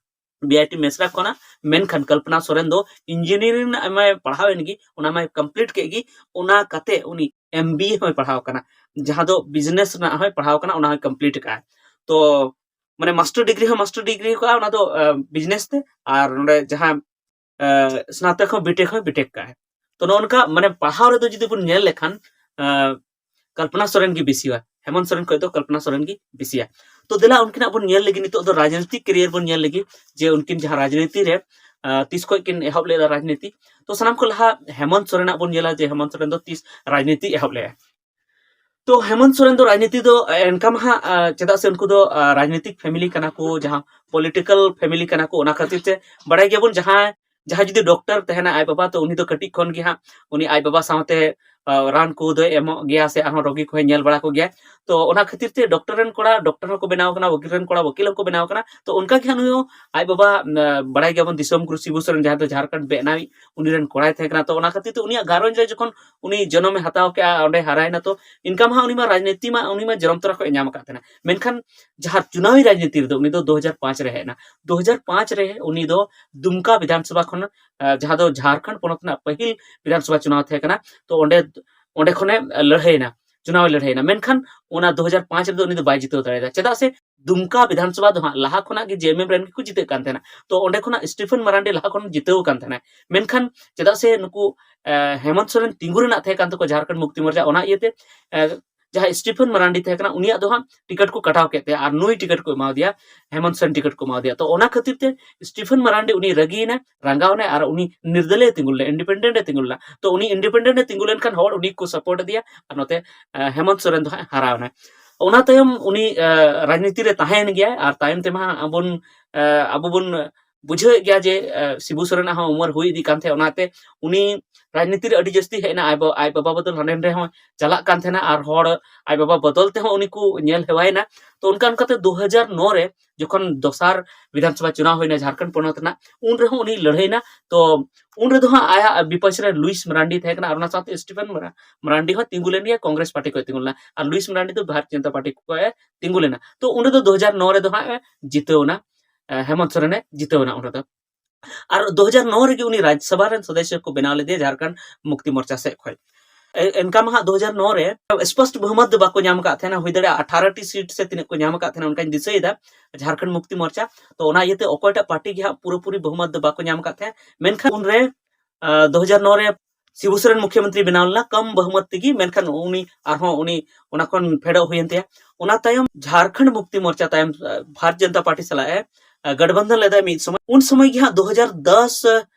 ᱵᱤ ᱟᱭ ᱴᱤ ᱢᱮᱥᱨᱟ ᱠᱷᱚᱱᱟᱜ᱾ ᱢᱮᱱᱠᱷᱟᱱ ᱠᱚᱞᱯᱚᱱᱟ ᱥᱚᱨᱮᱱ ᱫᱚ ᱤᱧᱡᱤᱱᱤᱭᱟᱨᱤᱝ ᱨᱮᱱᱟᱜ ᱢᱟᱭ ᱯᱟᱲᱦᱟᱣ ᱮᱱ ᱜᱮ, ᱚᱱᱟ ᱢᱟᱭ ᱠᱚᱢᱯᱞᱤᱴ ᱠᱮᱫ ᱜᱮ, ᱚᱱᱟ ᱠᱟᱛᱮ ᱩᱱᱤ ᱮᱢ ᱵᱤ ᱮ ᱦᱚᱸᱭ ᱯᱟᱲᱦᱟᱣ ᱠᱟᱱᱟ, ᱡᱟᱦᱟᱸ ᱫᱚ ᱵᱤᱡᱽᱱᱮᱥ ᱨᱮᱱᱟᱜ ᱦᱚᱸᱭ ᱯᱟᱲᱦᱟᱣ ᱠᱟᱱᱟ, ᱚᱱᱟ ᱦᱚᱸᱭ ᱠᱚᱢᱯᱞᱤᱴ ᱟᱠᱟᱫᱼᱟ᱾ ᱛᱚ ᱢᱟᱱᱮ ᱢᱟᱥᱴᱟᱨ ᱰᱤᱜᱽᱨᱤ ᱦᱚᱸ ᱢᱟᱥᱴᱟᱨ ᱰᱤᱜᱽᱨᱤ ᱠᱟᱜᱼᱟ, ᱚᱱᱟ ᱫᱚ ᱵᱤᱡᱽᱱᱮᱥ ᱛᱮ, ᱟᱨ ᱱᱚᱰᱮ ᱡᱟᱦᱟᱸ ᱥᱱᱟᱛᱚᱠ ᱦᱚᱸ ᱵᱤᱴᱮᱠ ᱦᱚᱸ ᱵᱤᱴᱮᱠ ᱠᱟᱜᱼᱟᱭ᱾ ᱛᱚ ᱱᱚᱜᱼᱚ ᱱᱚᱝᱠᱟ ᱢᱟᱱᱮ ᱯᱟᱲᱦᱟᱣ ᱨᱮᱫᱚ ᱡᱩᱫᱤ ᱵᱚᱱ ᱧᱮᱞ ᱞᱮᱠᱷᱟᱱ ᱠᱚᱞᱯᱚᱱᱟ ᱥᱚᱨᱮᱱ ᱜᱮ ᱵᱮᱥᱤᱭᱟ, ᱦᱮᱢᱚᱱᱛ ᱥᱚᱨᱮᱱ ᱠᱷᱚᱱ ᱫᱚ ᱠᱚᱞᱯᱚᱱᱟ ᱥᱚᱨᱮᱱ ᱜᱮ ᱵᱮᱥᱤᱭᱟ᱾ ᱛᱚ ᱫᱮᱞᱟ ᱩᱱᱠᱤᱱᱟᱜ ᱵᱚᱱ ᱧᱮᱞ ᱞᱮᱜᱮ, ᱱᱤᱛᱚᱜ ᱫᱚ ᱨᱟᱡᱽᱱᱤᱛᱤᱠ ᱠᱮᱨᱤᱭᱟᱨ ᱵᱚᱱ ᱧᱮᱞ ᱞᱮᱜᱮ, ᱡᱮ ᱩᱱᱠᱤᱱ ᱡᱟᱦᱟᱸ ᱨᱟᱡᱽᱱᱤᱛᱤ ᱨᱮ ᱛᱤᱥ ᱠᱷᱚᱱ ᱠᱤᱱ ᱮᱦᱚᱵ ᱞᱮᱫᱟ ᱨᱟᱡᱽᱱᱤᱛᱤ᱾ ᱛᱚ ᱥᱟᱱᱟᱢ ᱠᱷᱚᱱ ᱞᱟᱦᱟ ᱦᱮᱢᱚᱱᱛ ᱥᱚᱨᱮᱱᱟᱜ ᱵᱚᱱ ᱧᱮᱞᱟ, ᱡᱮ ᱦᱮᱢᱚᱱᱛ ᱥᱚᱨᱮᱱ ᱫᱚ ᱛᱤᱥ ᱨᱟᱡᱽᱱᱤᱛᱤ ᱮᱦᱚᱵ ᱞᱮᱫᱟ᱾ ᱛᱚ ᱦᱮᱢᱚᱱᱛ ᱥᱚᱨᱮᱱ ᱫᱚ ᱨᱟᱡᱽᱱᱤᱛᱤ ᱫᱚ ᱮᱱᱠᱟ ᱢᱟ ᱦᱟᱸᱜ, ᱪᱮᱫᱟᱜ ᱥᱮ ᱩᱱᱠᱩ ᱫᱚ ᱨᱟᱡᱽᱱᱤᱛᱤᱠ ᱯᱷᱮᱢᱤᱞᱤ ᱠᱟᱱᱟ ᱠᱚ, ᱡᱟᱦᱟᱸ ᱯᱚᱞᱤᱴᱤᱠᱟᱞ ᱯᱷᱮᱢᱤᱞᱤ ᱠᱟᱱᱟ ᱠᱚ, ᱚᱱᱟ ᱠᱷᱟᱹᱛᱤᱨ ᱛᱮ ᱵᱟᱲᱟᱭ ᱜᱮᱭᱟᱵᱚᱱ, ᱡᱟᱦᱟᱸᱭ ᱡᱟᱦᱟᱸᱭ ᱡᱩᱫᱤ ᱰᱚᱠᱴᱚᱨ ᱛᱟᱦᱮᱱᱟ ᱟᱡ ᱵᱟᱵᱟ, ᱛᱚ ᱩᱱᱤ ᱫᱚ ᱠᱟᱹᱴᱤᱡ ᱠᱷᱚᱱ ᱜᱮ ᱦᱟᱸᱜ ᱩᱱᱤ ᱟᱡ ᱵᱟᱵᱟ ᱥᱟᱶᱛᱮ ᱨᱟᱱ ᱠᱚ ᱫᱚᱭ ᱮᱢᱚᱜ ᱜᱮᱭᱟ ᱥᱮ ᱟᱨᱦᱚᱸ ᱨᱳᱜᱤ ᱠᱚᱦᱚᱸᱭ ᱧᱮᱞ ᱵᱟᱲᱟ ᱠᱚᱜᱮᱭᱟ᱾ ᱛᱚ ᱚᱱᱟ ᱠᱷᱟᱹᱛᱤᱨ ᱛᱮ ᱰᱚᱠᱴᱚᱨ ᱨᱮᱱ ᱠᱚᱲᱟ ᱰᱚᱠᱴᱚᱨ ᱦᱚᱸᱠᱚ ᱵᱮᱱᱟᱣ ᱠᱟᱱᱟ, ᱩᱠᱤᱞ ᱨᱮᱱ ᱠᱚᱲᱟ ᱩᱠᱤᱞ ᱦᱚᱸᱠᱚ ᱵᱮᱱᱟᱣ ᱠᱟᱱᱟ᱾ ᱛᱚ ᱚᱱᱠᱟ ᱜᱮ ᱦᱟᱸᱜ ᱱᱩᱭ ᱦᱚᱸ ᱟᱡ ᱵᱟᱵᱟ, ᱵᱟᱲᱟᱭ ᱜᱮᱭᱟᱵᱚᱱ ᱫᱤᱥᱚᱢ ᱜᱩᱨᱩ ᱥᱤᱵᱩ ᱥᱚᱨᱮᱱ, ᱡᱟᱦᱟᱸᱭ ᱫᱚ ᱡᱷᱟᱲᱠᱷᱚᱸᱰ ᱵᱮᱱᱟᱣᱤᱡ, ᱩᱱᱤ ᱨᱮᱱ ᱠᱚᱲᱟᱭ ᱛᱟᱦᱮᱸ ᱠᱟᱱᱟ᱾ ᱛᱚ ᱚᱱᱟ ᱠᱷᱟᱹᱛᱤᱨ ᱛᱮ ᱩᱱᱤᱭᱟᱜ ᱜᱷᱟᱨᱚᱸᱡᱽ ᱨᱮ ᱡᱚᱠᱷᱚᱱ ᱩᱱᱤ ᱡᱚᱱᱚᱢᱮ ᱦᱟᱛᱟᱣ ᱠᱮᱜᱼᱟ, ᱚᱸᱰᱮ ᱦᱟᱨᱟᱭᱮᱱᱟ, ᱛᱚ ᱤᱱᱠᱟ ᱢᱟ ᱩᱱᱤ ᱢᱟ ᱨᱟᱡᱽᱱᱤᱛᱤ ᱢᱟ ᱩᱱᱤ ᱢᱟ ᱡᱚᱱᱚᱢ ᱛᱚᱨᱟ ᱠᱷᱚᱱ ᱮ ᱧᱟᱢ ᱟᱠᱟᱫ ᱛᱟᱦᱮᱱᱟ᱾ ᱢᱮᱱᱠᱷᱟᱱ ᱡᱟᱦᱟᱸ ᱪᱩᱱᱟᱣᱤ ᱨᱟᱡᱽᱱᱤᱛᱤ ᱨᱮᱫᱚ ᱩᱱᱤ ᱫᱚ ᱫᱩ ᱦᱟᱡᱟᱨ ᱯᱟᱸᱪ ᱨᱮ ᱦᱮᱡ ᱮᱱᱟ᱾ ᱫᱩ ᱦᱟᱡᱟᱨ ᱯᱟᱸᱪ ᱨᱮ ᱩᱱᱤ ᱫᱚ ᱫᱩᱢᱠᱟ ᱵᱤᱫᱷᱟᱱ ᱥᱚᱵᱷᱟ ᱠᱷᱚᱱ, ᱡᱟᱦᱟᱸ ᱫᱚ ᱡᱷᱟᱲᱠᱷᱚᱸᱰ ᱯᱚᱱᱚᱛ ᱨᱮᱱᱟᱜ ᱯᱟᱹᱦᱤᱞ ᱵᱤᱫᱷᱟᱱ ᱥᱚᱵᱷᱟ ᱪᱩᱱᱟᱣ ᱛᱟᱦᱮᱸ ᱠᱟᱱᱟ, ᱛᱚ ᱚᱸᱰᱮ ᱚᱸᱰᱮ ᱠᱷᱚᱱᱮ ᱞᱟᱹᱲᱦᱟᱹᱭᱮᱱᱟ, ᱪᱩᱱᱟᱣ ᱮ ᱞᱟᱹᱲᱦᱟᱹᱭᱮᱱᱟ᱾ ᱢᱮᱱᱠᱷᱟᱱ ᱚᱱᱟ ᱫᱩ ᱦᱟᱡᱟᱨ ᱯᱟᱸᱪ ᱨᱮᱫᱚ ᱩᱱᱤ ᱫᱚ ᱵᱟᱭ ᱡᱤᱛᱟᱹᱣ ᱫᱟᱲᱮᱭᱟᱫᱟ᱾ ᱪᱮᱫᱟᱜ ᱥᱮ ᱫᱩᱢᱠᱟ ᱵᱤᱫᱷᱟᱱ ᱥᱚᱵᱷᱟ ᱫᱚ ᱦᱟᱸᱜ ᱞᱟᱦᱟ ᱠᱷᱚᱱᱟᱜ ᱜᱮ ᱡᱮ ᱮᱢ ᱮᱢ ᱨᱮᱱ ᱜᱮᱠᱚ ᱡᱤᱛᱟᱹᱜ ᱠᱟᱱ ᱛᱟᱦᱮᱱᱟ᱾ ᱛᱚ ᱚᱸᱰᱮ ᱠᱷᱚᱱᱟᱜ ᱥᱴᱤᱯᱷᱮᱱ ᱢᱟᱨᱟᱱᱰᱤ ᱞᱟᱦᱟ ᱠᱷᱚᱱ ᱡᱤᱛᱟᱹᱣ ᱠᱟᱱ ᱛᱟᱦᱮᱱᱟ᱾ ᱢᱮᱱᱠᱷᱟᱱ ᱪᱮᱫᱟᱜ ᱥᱮ ᱱᱩᱠᱩ ᱦᱮᱢᱚᱱᱛ ᱥᱚᱨᱮᱱ ᱛᱤᱸᱜᱩ ᱨᱮᱱᱟᱜ ᱛᱟᱦᱮᱸ ᱠᱟᱱ ᱛᱟᱠᱚᱣᱟ ᱡᱷᱟᱲᱠᱷᱚᱸᱰ ᱢᱩᱠᱛᱤ ᱢᱳᱨᱪᱟ, ᱚᱱᱟ ᱤᱭᱟᱹᱛᱮ ᱡᱟᱦᱟᱸᱭ ᱥᱴᱤᱯᱷᱮᱱ ᱢᱟᱨᱟᱱᱰᱤ ᱛᱟᱦᱮᱸ ᱠᱟᱱᱟ, ᱩᱱᱤᱭᱟᱜ ᱫᱚ ᱦᱟᱸᱜ ᱴᱤᱠᱤᱴ ᱠᱚ ᱠᱟᱴᱟᱣ ᱠᱮᱫ ᱛᱟᱭᱟ ᱟᱨ ᱱᱩᱭ ᱴᱤᱠᱤᱴ ᱠᱚ ᱮᱢᱟ ᱫᱮᱭᱟ, ᱦᱮᱢᱚᱱᱛ ᱥᱚᱨᱮᱱ ᱴᱤᱠᱤᱴ ᱠᱚ ᱮᱢᱟ ᱫᱮᱭᱟ᱾ ᱛᱚ ᱚᱱᱟ ᱠᱷᱟᱹᱛᱤᱨ ᱛᱮ ᱥᱴᱤᱯᱷᱮᱱ ᱢᱟᱨᱟᱱᱰᱤ ᱩᱱᱤ ᱨᱟᱹᱜᱤᱭᱮᱱᱟ, ᱨᱟᱸᱜᱟᱣ ᱮᱱᱟᱭ ᱟᱨ ᱩᱱᱤ ᱱᱤᱨᱫᱟᱹᱞᱮ ᱛᱤᱸᱜᱩ ᱞᱮᱱᱟ, ᱤᱱᱰᱤᱯᱮᱱᱰᱮᱱᱴ ᱮ ᱛᱤᱸᱜᱩ ᱞᱮᱱᱟ᱾ ᱛᱚ ᱩᱱᱤ ᱤᱱᱰᱤᱯᱮᱱᱰᱮᱱᱴ ᱮ ᱛᱤᱸᱜᱩ ᱞᱮᱱᱠᱷᱟᱱ ᱦᱚᱲ ᱩᱱᱤ ᱠᱚ ᱥᱟᱯᱳᱨᱴ ᱤᱫᱤᱭᱟ ᱟᱨ ᱱᱚᱛᱮ ᱦᱮᱢᱚᱱᱛ ᱥᱚᱨᱮᱱ ᱫᱚ ᱦᱟᱸᱜ ᱦᱟᱨᱟᱣ ᱮᱱᱟᱭ᱾ ᱚᱱᱟ ᱛᱟᱭᱚᱢ ᱩᱱᱤ ᱨᱟᱡᱽᱱᱤᱛᱤ ᱨᱮ ᱛᱟᱦᱮᱸᱭᱮᱱ ᱜᱮᱭᱟᱭ ᱟᱨ ᱛᱟᱭᱚᱢ ᱛᱮᱢᱟ ᱦᱟᱸᱜ ᱟᱵᱚᱱ, ᱟᱵᱚ ᱵᱚᱱ ᱵᱩᱡᱷᱟᱹᱣᱮᱫ ᱜᱮᱭᱟ ᱡᱮ ᱥᱤᱵᱩ ᱥᱚᱨᱮᱱᱟᱜ ᱦᱚᱸ ᱩᱢᱟᱹᱨ ᱦᱩᱭ ᱤᱫᱤᱜ ᱠᱟᱱ ᱛᱟᱦᱮᱸᱫ, ᱚᱱᱟᱛᱮ ᱩᱱᱤ ᱨᱟᱡᱽᱱᱤᱛᱤ ᱨᱮ ᱟᱹᱰᱤ ᱡᱟᱹᱥᱛᱤ ᱦᱮᱡ ᱮᱱᱟ᱾ ᱟᱡ ᱵᱟ-, ᱟᱡ ᱵᱟᱵᱟ ᱵᱚᱫᱚᱞ ᱦᱟᱸᱰᱮ ᱱᱟᱰᱮ ᱦᱚᱸ ᱪᱟᱞᱟᱜ ᱠᱟᱱ ᱛᱟᱦᱮᱱᱟ ᱟᱨ ᱦᱚᱲ ᱟᱡ ᱵᱟᱵᱟ ᱵᱚᱫᱚᱞ ᱛᱮᱦᱚᱸ ᱩᱱᱤ ᱠᱚ ᱧᱮᱞ ᱦᱮᱣᱟᱭᱮᱱᱟ᱾ ᱛᱚ ᱚᱱᱠᱟ ᱚᱱᱠᱟᱛᱮ ᱫᱩ ᱦᱟᱡᱟᱨ ᱱᱚ ᱨᱮ ᱡᱚᱠᱷᱚᱱ ᱫᱚᱥᱟᱨ ᱵᱤᱫᱷᱟᱱ ᱥᱚᱵᱷᱟ ᱪᱩᱱᱟᱣ ᱦᱩᱭᱱᱟ ᱡᱷᱟᱲᱠᱷᱚᱸᱰ ᱯᱚᱱᱚᱛ ᱨᱮᱱᱟᱜ, ᱩᱱ ᱨᱮᱦᱚᱸ ᱩᱱᱤ ᱞᱟᱹᱲᱦᱟᱹᱭᱱᱟ᱾ ᱛᱚ ᱩᱱ ᱨᱮᱫᱚ ᱦᱟᱸᱜ ᱟᱭᱟᱜ ᱵᱤᱯᱚᱠᱷ ᱨᱮ ᱞᱩᱭᱤᱥ ᱢᱟᱨᱟᱱᱰᱤ ᱛᱟᱦᱮᱸ ᱠᱟᱱᱟ ᱟᱨ ᱚᱱᱟ ᱥᱟᱶᱛᱮ ᱥᱴᱤᱯᱷᱮᱱ ᱢᱟᱨᱟ-, ᱢᱟᱨᱟᱱᱰᱤ ᱦᱚᱸ ᱛᱤᱸᱜᱩ ᱞᱮᱱ ᱜᱮᱭᱟ, ᱠᱚᱝᱜᱨᱮᱥ ᱯᱟᱨᱴᱤ ᱠᱷᱚᱱ ᱛᱤᱸᱜᱩ ᱞᱮᱱᱟ ᱟᱨ ᱞᱩᱭᱤᱥ ᱢᱟᱨᱟᱱᱰᱤ ᱫᱚ ᱵᱷᱟᱨᱚᱛᱤᱭᱚ ᱡᱚᱱᱚᱛᱟ ᱯᱟᱨᱴᱤ ᱠᱷᱚᱱ ᱮ ᱛᱤᱸᱜᱩ ᱞᱮᱱᱟ᱾ ᱛᱚ ᱩᱱ ᱨᱮᱫᱚ ᱫᱩ ᱦᱟᱡᱟᱨ ᱱᱚ ᱨᱮᱫᱚ ᱦᱟᱸᱜ ᱮ ᱡᱤᱛᱟᱹᱣ ᱮᱱᱟ᱾ ᱦᱮᱢᱚᱱᱛ ᱥᱚᱨᱮᱱᱮ ᱡᱤᱛᱟᱹᱣ ᱮᱱᱟ ᱩᱱ ᱨᱮᱫᱚ᱾ ᱟᱨ ᱫᱩ ᱦᱟᱡᱟᱨ ᱱᱚ ᱨᱮᱜᱮ ᱩᱱᱤ ᱨᱟᱡᱽᱥᱚᱵᱷᱟ ᱨᱮᱱ ᱥᱚᱫᱚᱥᱥᱚ ᱠᱚ ᱵᱮᱱᱟᱣ ᱞᱮᱫᱮᱭᱟ ᱡᱷᱟᱲᱠᱷᱚᱸᱰ ᱢᱩᱠᱛᱤ ᱢᱳᱨᱪᱟ ᱥᱮᱫ ᱠᱷᱚᱱ᱾ ᱮᱱᱠᱟ ᱢᱟ ᱦᱟᱸᱜ ᱫᱩ ᱦᱟᱡᱟᱨ ᱱᱚ ᱨᱮ ᱥᱯᱚᱥᱴ ᱵᱚᱦᱩᱢᱚᱛ ᱫᱚ ᱵᱟᱠᱚ ᱧᱟᱢ ᱟᱠᱟᱫ ᱛᱟᱦᱮᱱᱟ, ᱦᱩᱭ ᱫᱟᱲᱮᱭᱟᱜᱼᱟ ᱟᱴᱷᱟᱨᱚ ᱴᱤ ᱥᱤᱴ ᱥᱮ ᱛᱤᱱᱟᱹᱜ ᱠᱚ ᱧᱟᱢ ᱟᱠᱟᱫ ᱛᱟᱦᱮᱱᱟ, ᱚᱱᱠᱟᱧ ᱫᱤᱥᱟᱹᱭᱮᱫᱟ ᱡᱷᱟᱲᱠᱷᱚᱸᱰ ᱢᱩᱠᱛᱤ ᱢᱳᱨᱪᱟ᱾ ᱛᱚ ᱚᱱᱟ ᱤᱭᱟᱹᱛᱮ ᱚᱠᱚᱭᱴᱟᱜ ᱯᱟᱨᱴᱤ ᱜᱮ ᱦᱟᱸᱜ ᱯᱩᱨᱟᱹᱯᱩᱨᱤ ᱵᱚᱦᱩᱢᱚᱛ ᱫᱚ ᱵᱟᱠᱚ ᱧᱟᱢ ᱟᱠᱟᱫ ᱛᱟᱦᱮᱸᱫ᱾ ᱢᱮᱱᱠᱷᱟᱱ ᱩᱱᱨᱮ ᱫᱩ ᱦᱟᱡᱟᱨ ᱱᱚ ᱨᱮ ᱥᱤᱵᱩ ᱥᱚᱨᱮᱱ ᱢᱩᱠᱷᱭᱚᱢᱚᱱᱛᱨᱤ ᱵᱮᱱᱟᱣ ᱞᱮᱱᱟ ᱠᱚᱢ ᱵᱚᱦᱩᱢᱚᱛ ᱛᱮᱜᱮ, ᱢᱮᱱᱠᱷᱟᱱ ᱩᱱᱤ ᱟᱨᱦᱚᱸ ᱩᱱᱤ ᱚᱱᱟ ᱠᱷᱚᱱ ᱯᱷᱮᱰᱚᱜ ᱦᱩᱭᱮᱱ ᱛᱟᱭᱟ᱾ ᱚᱱᱟ ᱛᱟᱭᱚᱢ ᱡᱷᱟᱲᱠᱷᱚᱸᱰ ᱢᱩᱠᱛᱤ ᱢᱳᱨᱪᱟ ᱛᱟᱭᱚᱢ ᱵᱷᱟᱨᱚᱛ ᱡᱚᱱᱚᱛᱟ ᱯᱟᱨᱴᱤ ᱥᱟᱞᱟᱜ ᱮ ᱜᱟᱴᱵᱚᱱᱫᱷᱚᱱ ᱞᱮᱫᱟ ᱢᱤᱫ ᱥᱚᱢᱚᱭ᱾ ᱩᱱ ᱥᱚᱢᱚᱭ ᱜᱮ ᱦᱟᱸᱜ ᱫᱩ ᱦᱟᱡᱟᱨ ᱫᱚᱥ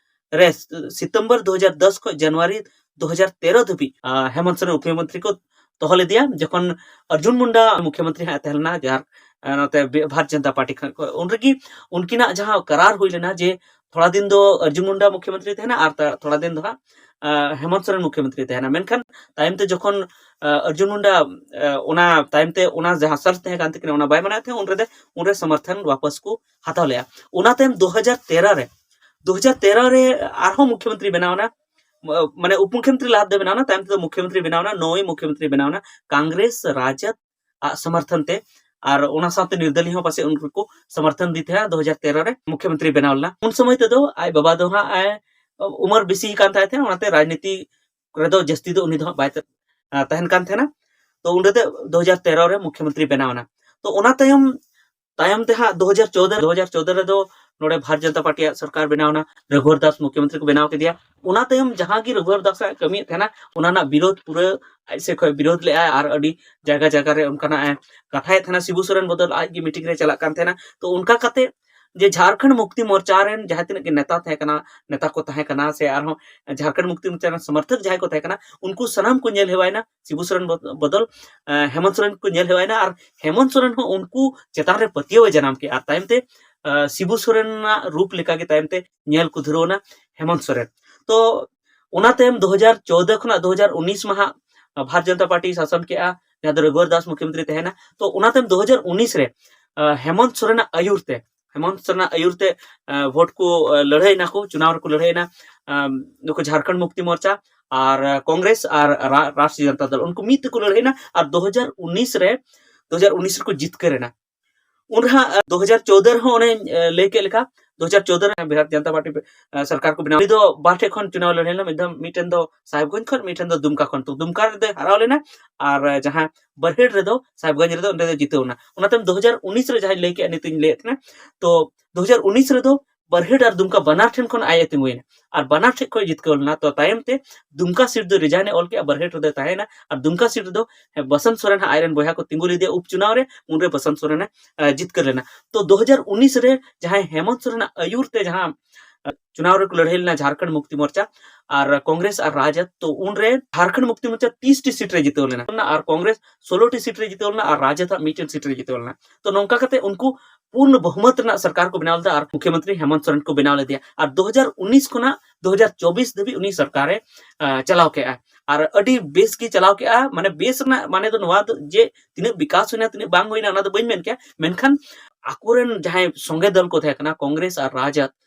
ᱨᱮ, ᱥᱤᱛᱚᱢᱵᱚᱨ ᱫᱩ ᱦᱟᱡᱟᱨ ᱫᱚᱥ ᱠᱷᱚᱱ ᱡᱟᱱᱩᱣᱟᱨᱤ ᱫᱩ ᱦᱟᱡᱟᱨ ᱛᱮᱨᱚ ᱫᱷᱟᱹᱵᱤᱡ ᱦᱮᱢᱚᱱᱛ ᱥᱚᱨᱮᱱ ᱩᱯ ᱢᱩᱠᱷᱭᱚᱢᱚᱱᱛᱨᱤ ᱠᱚ ᱫᱚᱦᱚ ᱞᱮᱫᱮᱭᱟ, ᱡᱚᱠᱷᱚᱱ ᱚᱨᱡᱩᱱ ᱢᱩᱱᱰᱟ ᱢᱩᱠᱷᱭᱚᱢᱚᱱᱛᱨᱤ ᱦᱟᱸᱜ ᱛᱟᱦᱮᱸ ᱞᱮᱱᱟ ᱡᱟᱦᱟᱸ ᱱᱚᱛᱮ ᱵᱷᱟᱨᱚᱛ ᱡᱚᱱᱚᱛᱟ ᱯᱟᱨᱴᱤ ᱠᱷᱚᱱ᱾ ᱩᱱ ᱨᱮᱜᱮ ᱩᱱᱠᱤᱱᱟᱜ ᱡᱟᱦᱟᱸ ᱠᱟᱨᱟᱨ ᱦᱩᱭ ᱞᱮᱱᱟ ᱡᱮ ᱛᱷᱚᱲᱟ ᱫᱤᱱ ᱫᱚ ᱚᱨᱡᱩᱱ ᱢᱩᱱᱰᱟ ᱢᱩᱠᱷᱭᱚᱢᱚᱱᱛᱨᱤ ᱛᱟᱦᱮᱱᱟ ᱟᱨ ᱛᱷᱚᱲᱟ ᱫᱤᱱ ᱫᱚ ᱦᱟᱸᱜ ᱦᱮᱢᱚᱱᱛ ᱥᱚᱨᱮᱱ ᱢᱩᱠᱷᱭᱚᱢᱚᱱᱛᱨᱤ ᱛᱟᱦᱮᱱᱟ᱾ ᱢᱮᱱᱠᱷᱟᱱ ᱛᱟᱭᱚᱢ ᱛᱮ ᱡᱚᱠᱷᱚᱱ ᱚᱨᱡᱩᱱ ᱢᱩᱱᱰᱟ ᱚᱱᱟ ᱛᱟᱭᱚᱢ ᱛᱮ ᱚᱱᱟ ᱡᱟᱦᱟᱸ ᱥᱟᱨᱛ ᱛᱟᱦᱮᱸ ᱠᱟᱱ ᱛᱟᱹᱠᱤᱱᱟ ᱚᱱᱟ ᱵᱟᱭ ᱢᱟᱱᱟᱣᱮᱫ ᱛᱟᱦᱮᱸᱫ, ᱩᱱ ᱨᱮᱫᱚ ᱩᱱᱨᱮ ᱥᱚᱢᱚᱨᱛᱷᱚᱱ ᱣᱟᱯᱟᱥ ᱠᱚ ᱦᱟᱛᱟᱣ ᱞᱮᱜᱼᱟ᱾ ᱚᱱᱟ ᱛᱟᱭᱚᱢ ᱫᱩ ᱦᱟᱡᱟᱨ ᱛᱮᱨᱚ ᱨᱮ, ᱫᱩ ᱦᱟᱡᱟᱨ ᱛᱮᱨᱚ ᱨᱮ ᱟᱨᱦᱚᱸ ᱢᱩᱠᱷᱭᱚᱢᱚᱱᱛᱨᱤ ᱵᱮᱱᱟᱣ ᱮᱱᱟ, ᱢᱟᱱᱮ ᱩᱯ ᱢᱩᱠᱷᱭᱚᱢᱚᱱᱛᱨᱤ ᱞᱟᱦᱟ ᱫᱚ ᱵᱮᱱᱟᱣ ᱮᱱᱟ, ᱛᱟᱭᱚᱢ ᱛᱮᱫᱚ ᱢᱩᱠᱷᱭᱚᱢᱚᱱᱛᱨᱤ ᱵᱮᱱᱟᱣ ᱮᱱᱟ, ᱱᱚᱣᱭ ᱢᱩᱠᱷᱭᱚᱢᱚᱱᱛᱨᱤ ᱵᱮᱱᱟᱣ ᱮᱱᱟ ᱠᱚᱝᱜᱨᱮᱥ ᱨᱟᱡᱚᱫ ᱟᱜ ᱥᱚᱢᱚᱨᱛᱷᱚᱱ ᱛᱮ᱾ ᱟᱨ ᱚᱱᱟ ᱥᱟᱶᱛᱮ ᱱᱤᱨᱫᱟᱞᱤ ᱦᱚᱸ ᱯᱟᱥᱮᱡ ᱩᱱᱠᱩ ᱠᱚ ᱥᱚᱢᱚᱨᱛᱷᱚᱱ ᱫᱤ ᱛᱟᱦᱮᱸᱫ᱾ ᱫᱩ ᱦᱟᱡᱟᱨ ᱛᱮᱨᱚ ᱨᱮ ᱢᱩᱠᱷᱭᱚᱢᱚᱱᱛᱨᱤ ᱵᱮᱱᱟᱣ ᱞᱮᱱᱟ᱾ ᱩᱱ ᱥᱚᱢᱚᱭ ᱛᱮᱫᱚ ᱟᱡ ᱵᱟᱵᱟ ᱫᱚ ᱦᱟᱸᱜ ᱮ ᱩᱢᱟᱹᱨ ᱵᱮᱥᱤ ᱠᱟᱱ ᱛᱟᱭ ᱛᱟᱦᱮᱸᱫ, ᱚᱱᱟᱛᱮ ᱨᱟᱡᱽᱱᱤᱛᱤ ᱨᱮᱫᱚ ᱡᱟᱹᱥᱛᱤ ᱫᱚ ᱩᱱᱤ ᱫᱚ ᱦᱟᱸᱜ ᱵᱟᱭ ᱛᱟᱦᱮᱱ ᱠᱟᱱ ᱛᱟᱦᱮᱱᱟ᱾ ᱛᱚ ᱩᱱ ᱨᱮᱫᱚ ᱫᱩ ᱦᱟᱡᱟᱨ ᱛᱮᱨᱚ ᱨᱮ ᱢᱩᱠᱷᱭᱚᱢᱚᱱᱛᱨᱤ ᱵᱮᱱᱟᱣ ᱮᱱᱟ᱾ ᱛᱚ ᱚᱱᱟ ᱛᱟᱭᱚᱢ ᱛᱟᱭᱚᱢ ᱛᱮ ᱦᱟᱸᱜ ᱫᱩ ᱦᱟᱡᱟᱨ ᱪᱳᱣᱫᱚ, ᱫᱩ ᱦᱟᱡᱟᱨ ᱪᱳᱣᱫᱚ ᱨᱮᱫᱚ ᱱᱚᱰᱮ ᱵᱷᱟᱨᱚᱛ ᱡᱚᱱᱚᱛᱟ ᱯᱟᱨᱴᱤᱭᱟᱜ ᱥᱚᱨᱠᱟᱨ ᱵᱮᱱᱟᱣ ᱮᱱᱟ, ᱨᱚᱜᱷᱩᱵᱚᱨ ᱫᱟᱥ ᱢᱩᱠᱷᱭᱚᱢᱚᱱᱛᱨᱤ ᱠᱚ ᱵᱮᱱᱟᱣ ᱠᱮᱫᱮᱭᱟ᱾ ᱚᱱᱟ ᱛᱟᱭᱚᱢ ᱡᱟᱦᱟᱸ ᱜᱮ ᱨᱚᱜᱷᱩᱵᱚᱨ ᱫᱟᱥ ᱮ ᱠᱟᱹᱢᱤᱭᱮᱫ ᱛᱟᱦᱮᱱᱟ, ᱚᱱᱟ ᱨᱮᱱᱟᱜ ᱵᱤᱨᱳᱫᱷ ᱯᱩᱨᱟᱹ ᱟᱡ ᱥᱮᱫ ᱠᱷᱚᱱ ᱵᱤᱨᱳᱫᱷ ᱞᱮᱜᱼᱟᱭ ᱟᱨ ᱟᱹᱰᱤ ᱡᱟᱭᱜᱟ ᱡᱟᱭᱜᱟ ᱨᱮ ᱚᱱᱠᱟᱱᱟᱜ ᱮ ᱠᱟᱛᱷᱟᱭᱮᱫ ᱛᱟᱦᱮᱱᱟ᱾ ᱥᱤᱵᱩ ᱥᱚᱨᱮᱱ ᱵᱚᱫᱚᱞ ᱟᱡ ᱜᱮ ᱢᱤᱴᱤᱝ ᱨᱮ ᱪᱟᱞᱟᱜ ᱠᱟᱱ ᱛᱟᱦᱮᱱᱟ᱾ ᱛᱚ ᱚᱱᱠᱟ ᱠᱟᱛᱮ ᱡᱮ ᱡᱷᱟᱲᱠᱷᱚᱸᱰ ᱢᱩᱠᱛᱤ ᱢᱳᱨᱪᱟ ᱨᱮᱱ ᱡᱟᱦᱟᱸ ᱛᱤᱱᱟᱹᱜ ᱜᱮ ᱱᱮᱛᱟ ᱛᱟᱦᱮᱸ ᱠᱟᱱᱟ, ᱱᱮᱛᱟ ᱠᱚ ᱛᱟᱦᱮᱸ ᱠᱟᱱᱟ ᱥᱮ ᱟᱨᱦᱚᱸ ᱡᱷᱟᱲᱠᱷᱚᱸᱰ ᱢᱩᱠᱛᱤ ᱢᱳᱨᱪᱟ ᱨᱮᱱ ᱥᱚᱢᱚᱨᱛᱷᱚᱠ ᱡᱟᱦᱟᱸᱭ ᱠᱚ ᱛᱟᱦᱮᱸ ᱠᱟᱱᱟ, ᱩᱱᱠᱩ ᱥᱟᱱᱟᱢ ᱠᱚ ᱧᱮᱞ ᱦᱮᱣᱟᱭᱮᱱᱟ ᱥᱤᱵᱩ ᱥᱚᱨᱮᱱ ᱵᱚᱫ-, ᱵᱚᱫᱚᱞ ᱮ, ᱦᱮᱢᱚᱱᱛ ᱥᱚᱨᱮᱱ ᱠᱚ ᱧᱮᱞ ᱦᱮᱣᱟᱭᱮᱱᱟ ᱟᱨ ᱦᱮᱢᱚᱱᱛ ᱥᱚᱨᱮᱱ ᱦᱚᱸ ᱩᱱᱠᱩ ᱪᱮᱛᱟᱱ ᱨᱮ ᱯᱟᱹᱛᱭᱟᱹᱣ ᱮ ᱡᱟᱱᱟᱢ ᱠᱮᱜᱼᱟ᱾ ᱟᱨ ᱛᱟᱭᱚᱢ ᱛᱮ ᱮ, ᱥᱤᱵᱩ ᱥᱚᱨᱮᱱᱟᱜ ᱨᱩᱯ ᱞᱮᱠᱟᱜᱮ ᱛᱟᱭᱚᱢ ᱛᱮ ᱧᱮᱞ ᱠᱚ ᱫᱷᱩᱨᱟᱹᱣ ᱮᱱᱟ ᱦᱮᱢᱚᱱᱛ ᱥᱚᱨᱮᱱ᱾ ᱛᱚ ᱚᱱᱟ ᱛᱟᱭᱚᱢ ᱫᱩ ᱦᱟᱡᱟᱨ ᱪᱳᱣᱫᱚ ᱠᱷᱚᱱᱟᱜ ᱫᱩ ᱦᱟᱡᱟᱨ ᱩᱱᱤᱥ ᱢᱟ ᱦᱟᱸᱜ ᱵᱷᱟᱨᱚᱛ ᱡᱚᱱᱚᱛᱟ ᱯᱟᱨᱴᱤ ᱥᱟᱥᱚᱱ ᱠᱮᱜᱼᱟ, ᱡᱟᱦᱟᱸ ᱫᱚ ᱨᱚᱜᱷᱩᱵᱚᱨ ᱫᱟᱥ ᱢᱩᱠᱷᱭᱚᱢᱚᱱᱛᱨᱤ ᱛᱟᱦᱮᱱᱟ᱾ ᱛᱚ ᱚᱱᱟ ᱛᱟᱭᱚᱢ ᱫᱩ ᱦᱟᱡᱟᱨ ᱩᱱᱤᱥ ᱨᱮ ᱮ, ᱦᱮᱢᱚᱱᱛ ᱥᱚᱨᱮᱱᱟᱜ ᱟᱹᱭᱩᱨ ᱛᱮ, ᱦᱮᱢᱚᱱᱛ ᱥᱚᱨᱮᱱᱟᱜ ᱟᱹᱭᱩᱨ ᱛᱮ ᱮ, ᱵᱷᱳᱴ ᱠᱚ ᱮ, ᱞᱟᱹᱲᱦᱟᱹᱭ ᱮᱱᱟ ᱠᱚ, ᱪᱩᱱᱟᱣ ᱨᱮᱠᱚ ᱞᱟᱹᱲᱦᱟᱹᱭ ᱮᱱᱟ ᱮᱢ, ᱱᱩᱠᱩ ᱡᱷᱟᱲᱠᱷᱚᱸᱰ ᱢᱩᱠᱛᱤ ᱢᱳᱨᱪᱟ ᱟᱨ ᱮ, ᱠᱚᱝᱜᱨᱮᱥ ᱟᱨ ᱨᱟ-, ᱨᱟᱥᱴᱨᱤᱭᱚ ᱡᱚᱱᱚᱛᱟ ᱫᱚᱞ, ᱩᱱᱠᱩ ᱢᱤᱫ ᱛᱮᱠᱚ ᱞᱟᱹᱲᱦᱟᱹᱭ ᱮᱱᱟ ᱟᱨ ᱫᱩ ᱦᱟᱡᱟᱨ ᱩᱱᱤᱥ ᱨᱮ, ᱫᱩ ᱦᱟᱡᱟᱨ ᱩᱱᱤᱥ ᱨᱮᱠᱚ ᱡᱤᱛᱠᱟᱹᱨ ᱮᱱᱟ᱾ ᱩᱱ ᱨᱮᱦᱟᱸᱜ ᱫᱩ ᱦᱟᱡᱟᱨ ᱪᱳᱫᱫᱳ ᱨᱮᱦᱚᱸ ᱚᱱᱮᱧ ᱞᱟᱹᱭ ᱠᱮᱫ ᱞᱮᱠᱟ, ᱫᱩ ᱦᱟᱡᱟᱨ ᱪᱳᱫᱫᱳ ᱨᱮ ᱵᱤᱦᱟᱨ ᱡᱟᱱᱛᱟ ᱯᱟᱨᱴᱤ ᱥᱚᱨᱠᱟᱨ ᱠᱚ ᱵᱮᱱᱟᱣ᱾ ᱩᱱᱤ ᱫᱚ ᱵᱟᱨ ᱴᱷᱮᱡ ᱠᱷᱚᱱ ᱪᱩᱱᱟᱣ ᱞᱟᱹᱲᱦᱟᱹᱭ ᱞᱮᱱᱟ, ᱢᱤᱫ ᱫᱷᱟᱣ ᱢᱤᱫᱴᱮᱱ ᱫᱚ ᱥᱟᱦᱮᱵᱽᱜᱚᱸᱡᱽ ᱠᱷᱚᱱ, ᱢᱤᱫᱴᱮᱱ ᱫᱚ ᱫᱩᱢᱠᱟ ᱠᱷᱚᱱ᱾ ᱛᱚ ᱫᱩᱢᱠᱟ ᱨᱮᱫᱚᱭ ᱦᱟᱨᱟᱣ ᱞᱮᱱᱟ, ᱟᱨ ᱡᱟᱦᱟᱸ ᱵᱟᱨᱦᱮᱴ ᱨᱮᱫᱚ, ᱥᱟᱦᱮᱵᱽᱜᱚᱸᱡᱽ ᱨᱮᱫᱚ ᱚᱸᱰᱮ ᱫᱚ ᱡᱤᱛᱟᱹᱣ ᱮᱱᱟ᱾ ᱚᱱᱟ ᱛᱟᱭᱚᱢ ᱫᱩ ᱦᱟᱡᱟᱨ ᱩᱱᱤᱥ ᱨᱮ ᱡᱟᱦᱟᱸᱧ ᱞᱟᱹᱭ ᱠᱮᱫᱼᱟ, ᱱᱤᱛᱚᱜ ᱤᱧ ᱞᱟᱹᱭᱮᱫ ᱛᱟᱦᱮᱱᱟ, ᱛᱚ ᱫᱩ ᱦᱟᱡᱟᱨ ᱩᱱᱤᱥ ᱨᱮᱫᱚ ᱵᱟᱨᱦᱮᱴ ᱟᱨ ᱫᱩᱢᱠᱟ ᱵᱟᱱᱟᱨ ᱴᱷᱮᱱ ᱠᱷᱚᱱ ᱟᱡ ᱮ ᱛᱤᱸᱜᱩᱭᱮᱱᱟ ᱟᱨ ᱵᱟᱱᱟᱨ ᱴᱷᱮᱡ ᱠᱷᱚᱱ ᱡᱤᱛᱠᱟᱹᱣ ᱞᱮᱱᱟ᱾ ᱛᱚ ᱛᱟᱭᱚᱢ ᱛᱮ ᱫᱩᱢᱠᱟ ᱥᱤᱴ ᱫᱚ ᱨᱤᱡᱟᱭᱤᱱ ᱮ ᱚᱞ ᱠᱮᱫᱼᱟ, ᱵᱟᱨᱦᱮᱴ ᱨᱮᱫᱚᱭ ᱛᱟᱦᱮᱸᱭᱮᱱᱟ᱾ ᱟᱨ ᱫᱩᱢᱠᱟ ᱥᱤᱴ ᱨᱮᱫᱚ ᱵᱟᱥᱚᱱᱛ ᱥᱚᱨᱮᱱ ᱦᱟᱸᱜ ᱟᱡᱨᱮᱱ ᱵᱚᱭᱦᱟ ᱠᱚ ᱛᱤᱸᱜᱩ ᱞᱮᱫᱮᱭᱟ ᱩᱯᱪᱩᱱᱟᱣ ᱨᱮ, ᱩᱱᱨᱮ ᱵᱟᱥᱚᱱᱛ ᱥᱚᱨᱮᱱ ᱮ ᱡᱤᱛᱠᱟᱹᱨ ᱞᱮᱱᱟ᱾ ᱛᱚ ᱫᱩ ᱦᱟᱡᱟᱨ ᱩᱱᱤᱥ ᱨᱮ ᱡᱟᱦᱟᱸᱭ ᱦᱮᱢᱚᱱᱛ ᱥᱚᱨᱮᱱᱟᱜ ᱟᱹᱭᱩᱨ ᱛᱮ ᱡᱟᱦᱟᱸ ᱪᱩᱱᱟᱣ ᱨᱮᱠᱚ ᱞᱟᱹᱲᱦᱟᱹᱭ ᱞᱮᱱᱟ ᱡᱷᱟᱨᱠᱷᱚᱸᱰ ᱢᱩᱠᱛᱤ ᱢᱳᱨᱪᱟ ᱟᱨ ᱠᱚᱝᱜᱨᱮᱥ ᱟᱨ ᱨᱟᱡᱽ, ᱛᱚ ᱩᱱᱨᱮ ᱡᱷᱟᱨᱠᱷᱚᱸᱰ ᱢᱩᱠᱛᱤ ᱢᱳᱨᱪᱟ ᱛᱤᱨᱤᱥ ᱴᱤ ᱥᱤᱴ ᱨᱮ ᱡᱤᱛᱟᱹᱣ ᱞᱮᱱᱟ ᱟᱨ ᱠᱚᱝᱜᱨᱮᱥ ᱥᱳᱞᱳ ᱴᱤ ᱥᱤᱴ ᱨᱮ ᱡᱤᱛᱟᱹᱣ ᱞᱮᱱᱟ ᱟᱨ ᱨᱟᱡᱽ ᱦᱟᱸᱜ ᱢᱤᱫᱴᱮᱱ ᱥᱤᱴ ᱨᱮ ᱡᱤᱛᱟᱹᱣ ᱞᱮᱱᱟ᱾ ᱛᱚ ᱱᱚᱝᱠᱟ ᱠᱟᱛᱮ ᱩᱱᱠᱩ ᱯᱩᱨᱱᱚ ᱵᱚᱦᱩᱢᱚᱛ ᱨᱮᱱᱟᱜ ᱥᱚᱨᱠᱟᱨ ᱠᱚ ᱵᱮᱱᱟᱣ ᱞᱮᱫᱟ ᱟᱨ ᱢᱩᱠᱷᱭᱚᱢᱚᱱᱛᱨᱤ ᱦᱮᱢᱚᱱᱛ ᱥᱚᱨᱮᱱ ᱠᱚ ᱵᱮᱱᱟᱣ ᱞᱮᱫᱮᱭᱟ᱾ ᱟᱨ ᱫᱩ ᱦᱟᱡᱟᱨ ᱩᱱᱤᱥ ᱠᱷᱚᱱᱟᱜ ᱫᱩ ᱦᱟᱡᱟᱨ ᱪᱚᱵᱵᱤᱥ ᱫᱷᱟᱹᱵᱤᱡ ᱩᱱᱤ ᱥᱚᱨᱠᱟᱨᱮ ᱪᱟᱞᱟᱣ ᱠᱮᱜᱼᱟ᱾ ᱟᱨ ᱟᱹᱰᱤ ᱵᱮᱥ ᱜᱮ ᱪᱟᱞᱟᱣ ᱠᱮᱜᱼᱟ᱾ ᱢᱟᱱᱮ ᱵᱮᱥ ᱨᱮᱱᱟᱜ ᱢᱟᱱᱮ ᱫᱚ ᱱᱚᱣᱟ ᱫᱚ ᱡᱮ ᱛᱤᱱᱟᱹᱜ ᱵᱤᱠᱟᱥ ᱦᱩᱭᱱᱟ, ᱛᱤᱱᱟᱹᱜ ᱵᱟᱝ ᱦᱩᱭᱱᱟ, ᱚᱱᱟ ᱫᱚ ᱵᱟᱹᱧ ᱢᱮᱱ ᱠᱮᱭᱟ, ᱢᱮᱱᱠᱷᱟᱱ ᱟᱠᱚᱨᱮᱱ ᱡᱟᱦᱟᱸᱭ ᱥᱚᱸᱜᱮ ᱫᱚᱞ ᱠᱚ ᱛᱟᱦᱮᱸ ᱠᱟᱱᱟ, ᱠᱚᱝᱜᱨᱮᱥ ᱟᱨ ᱨᱟᱡᱽ,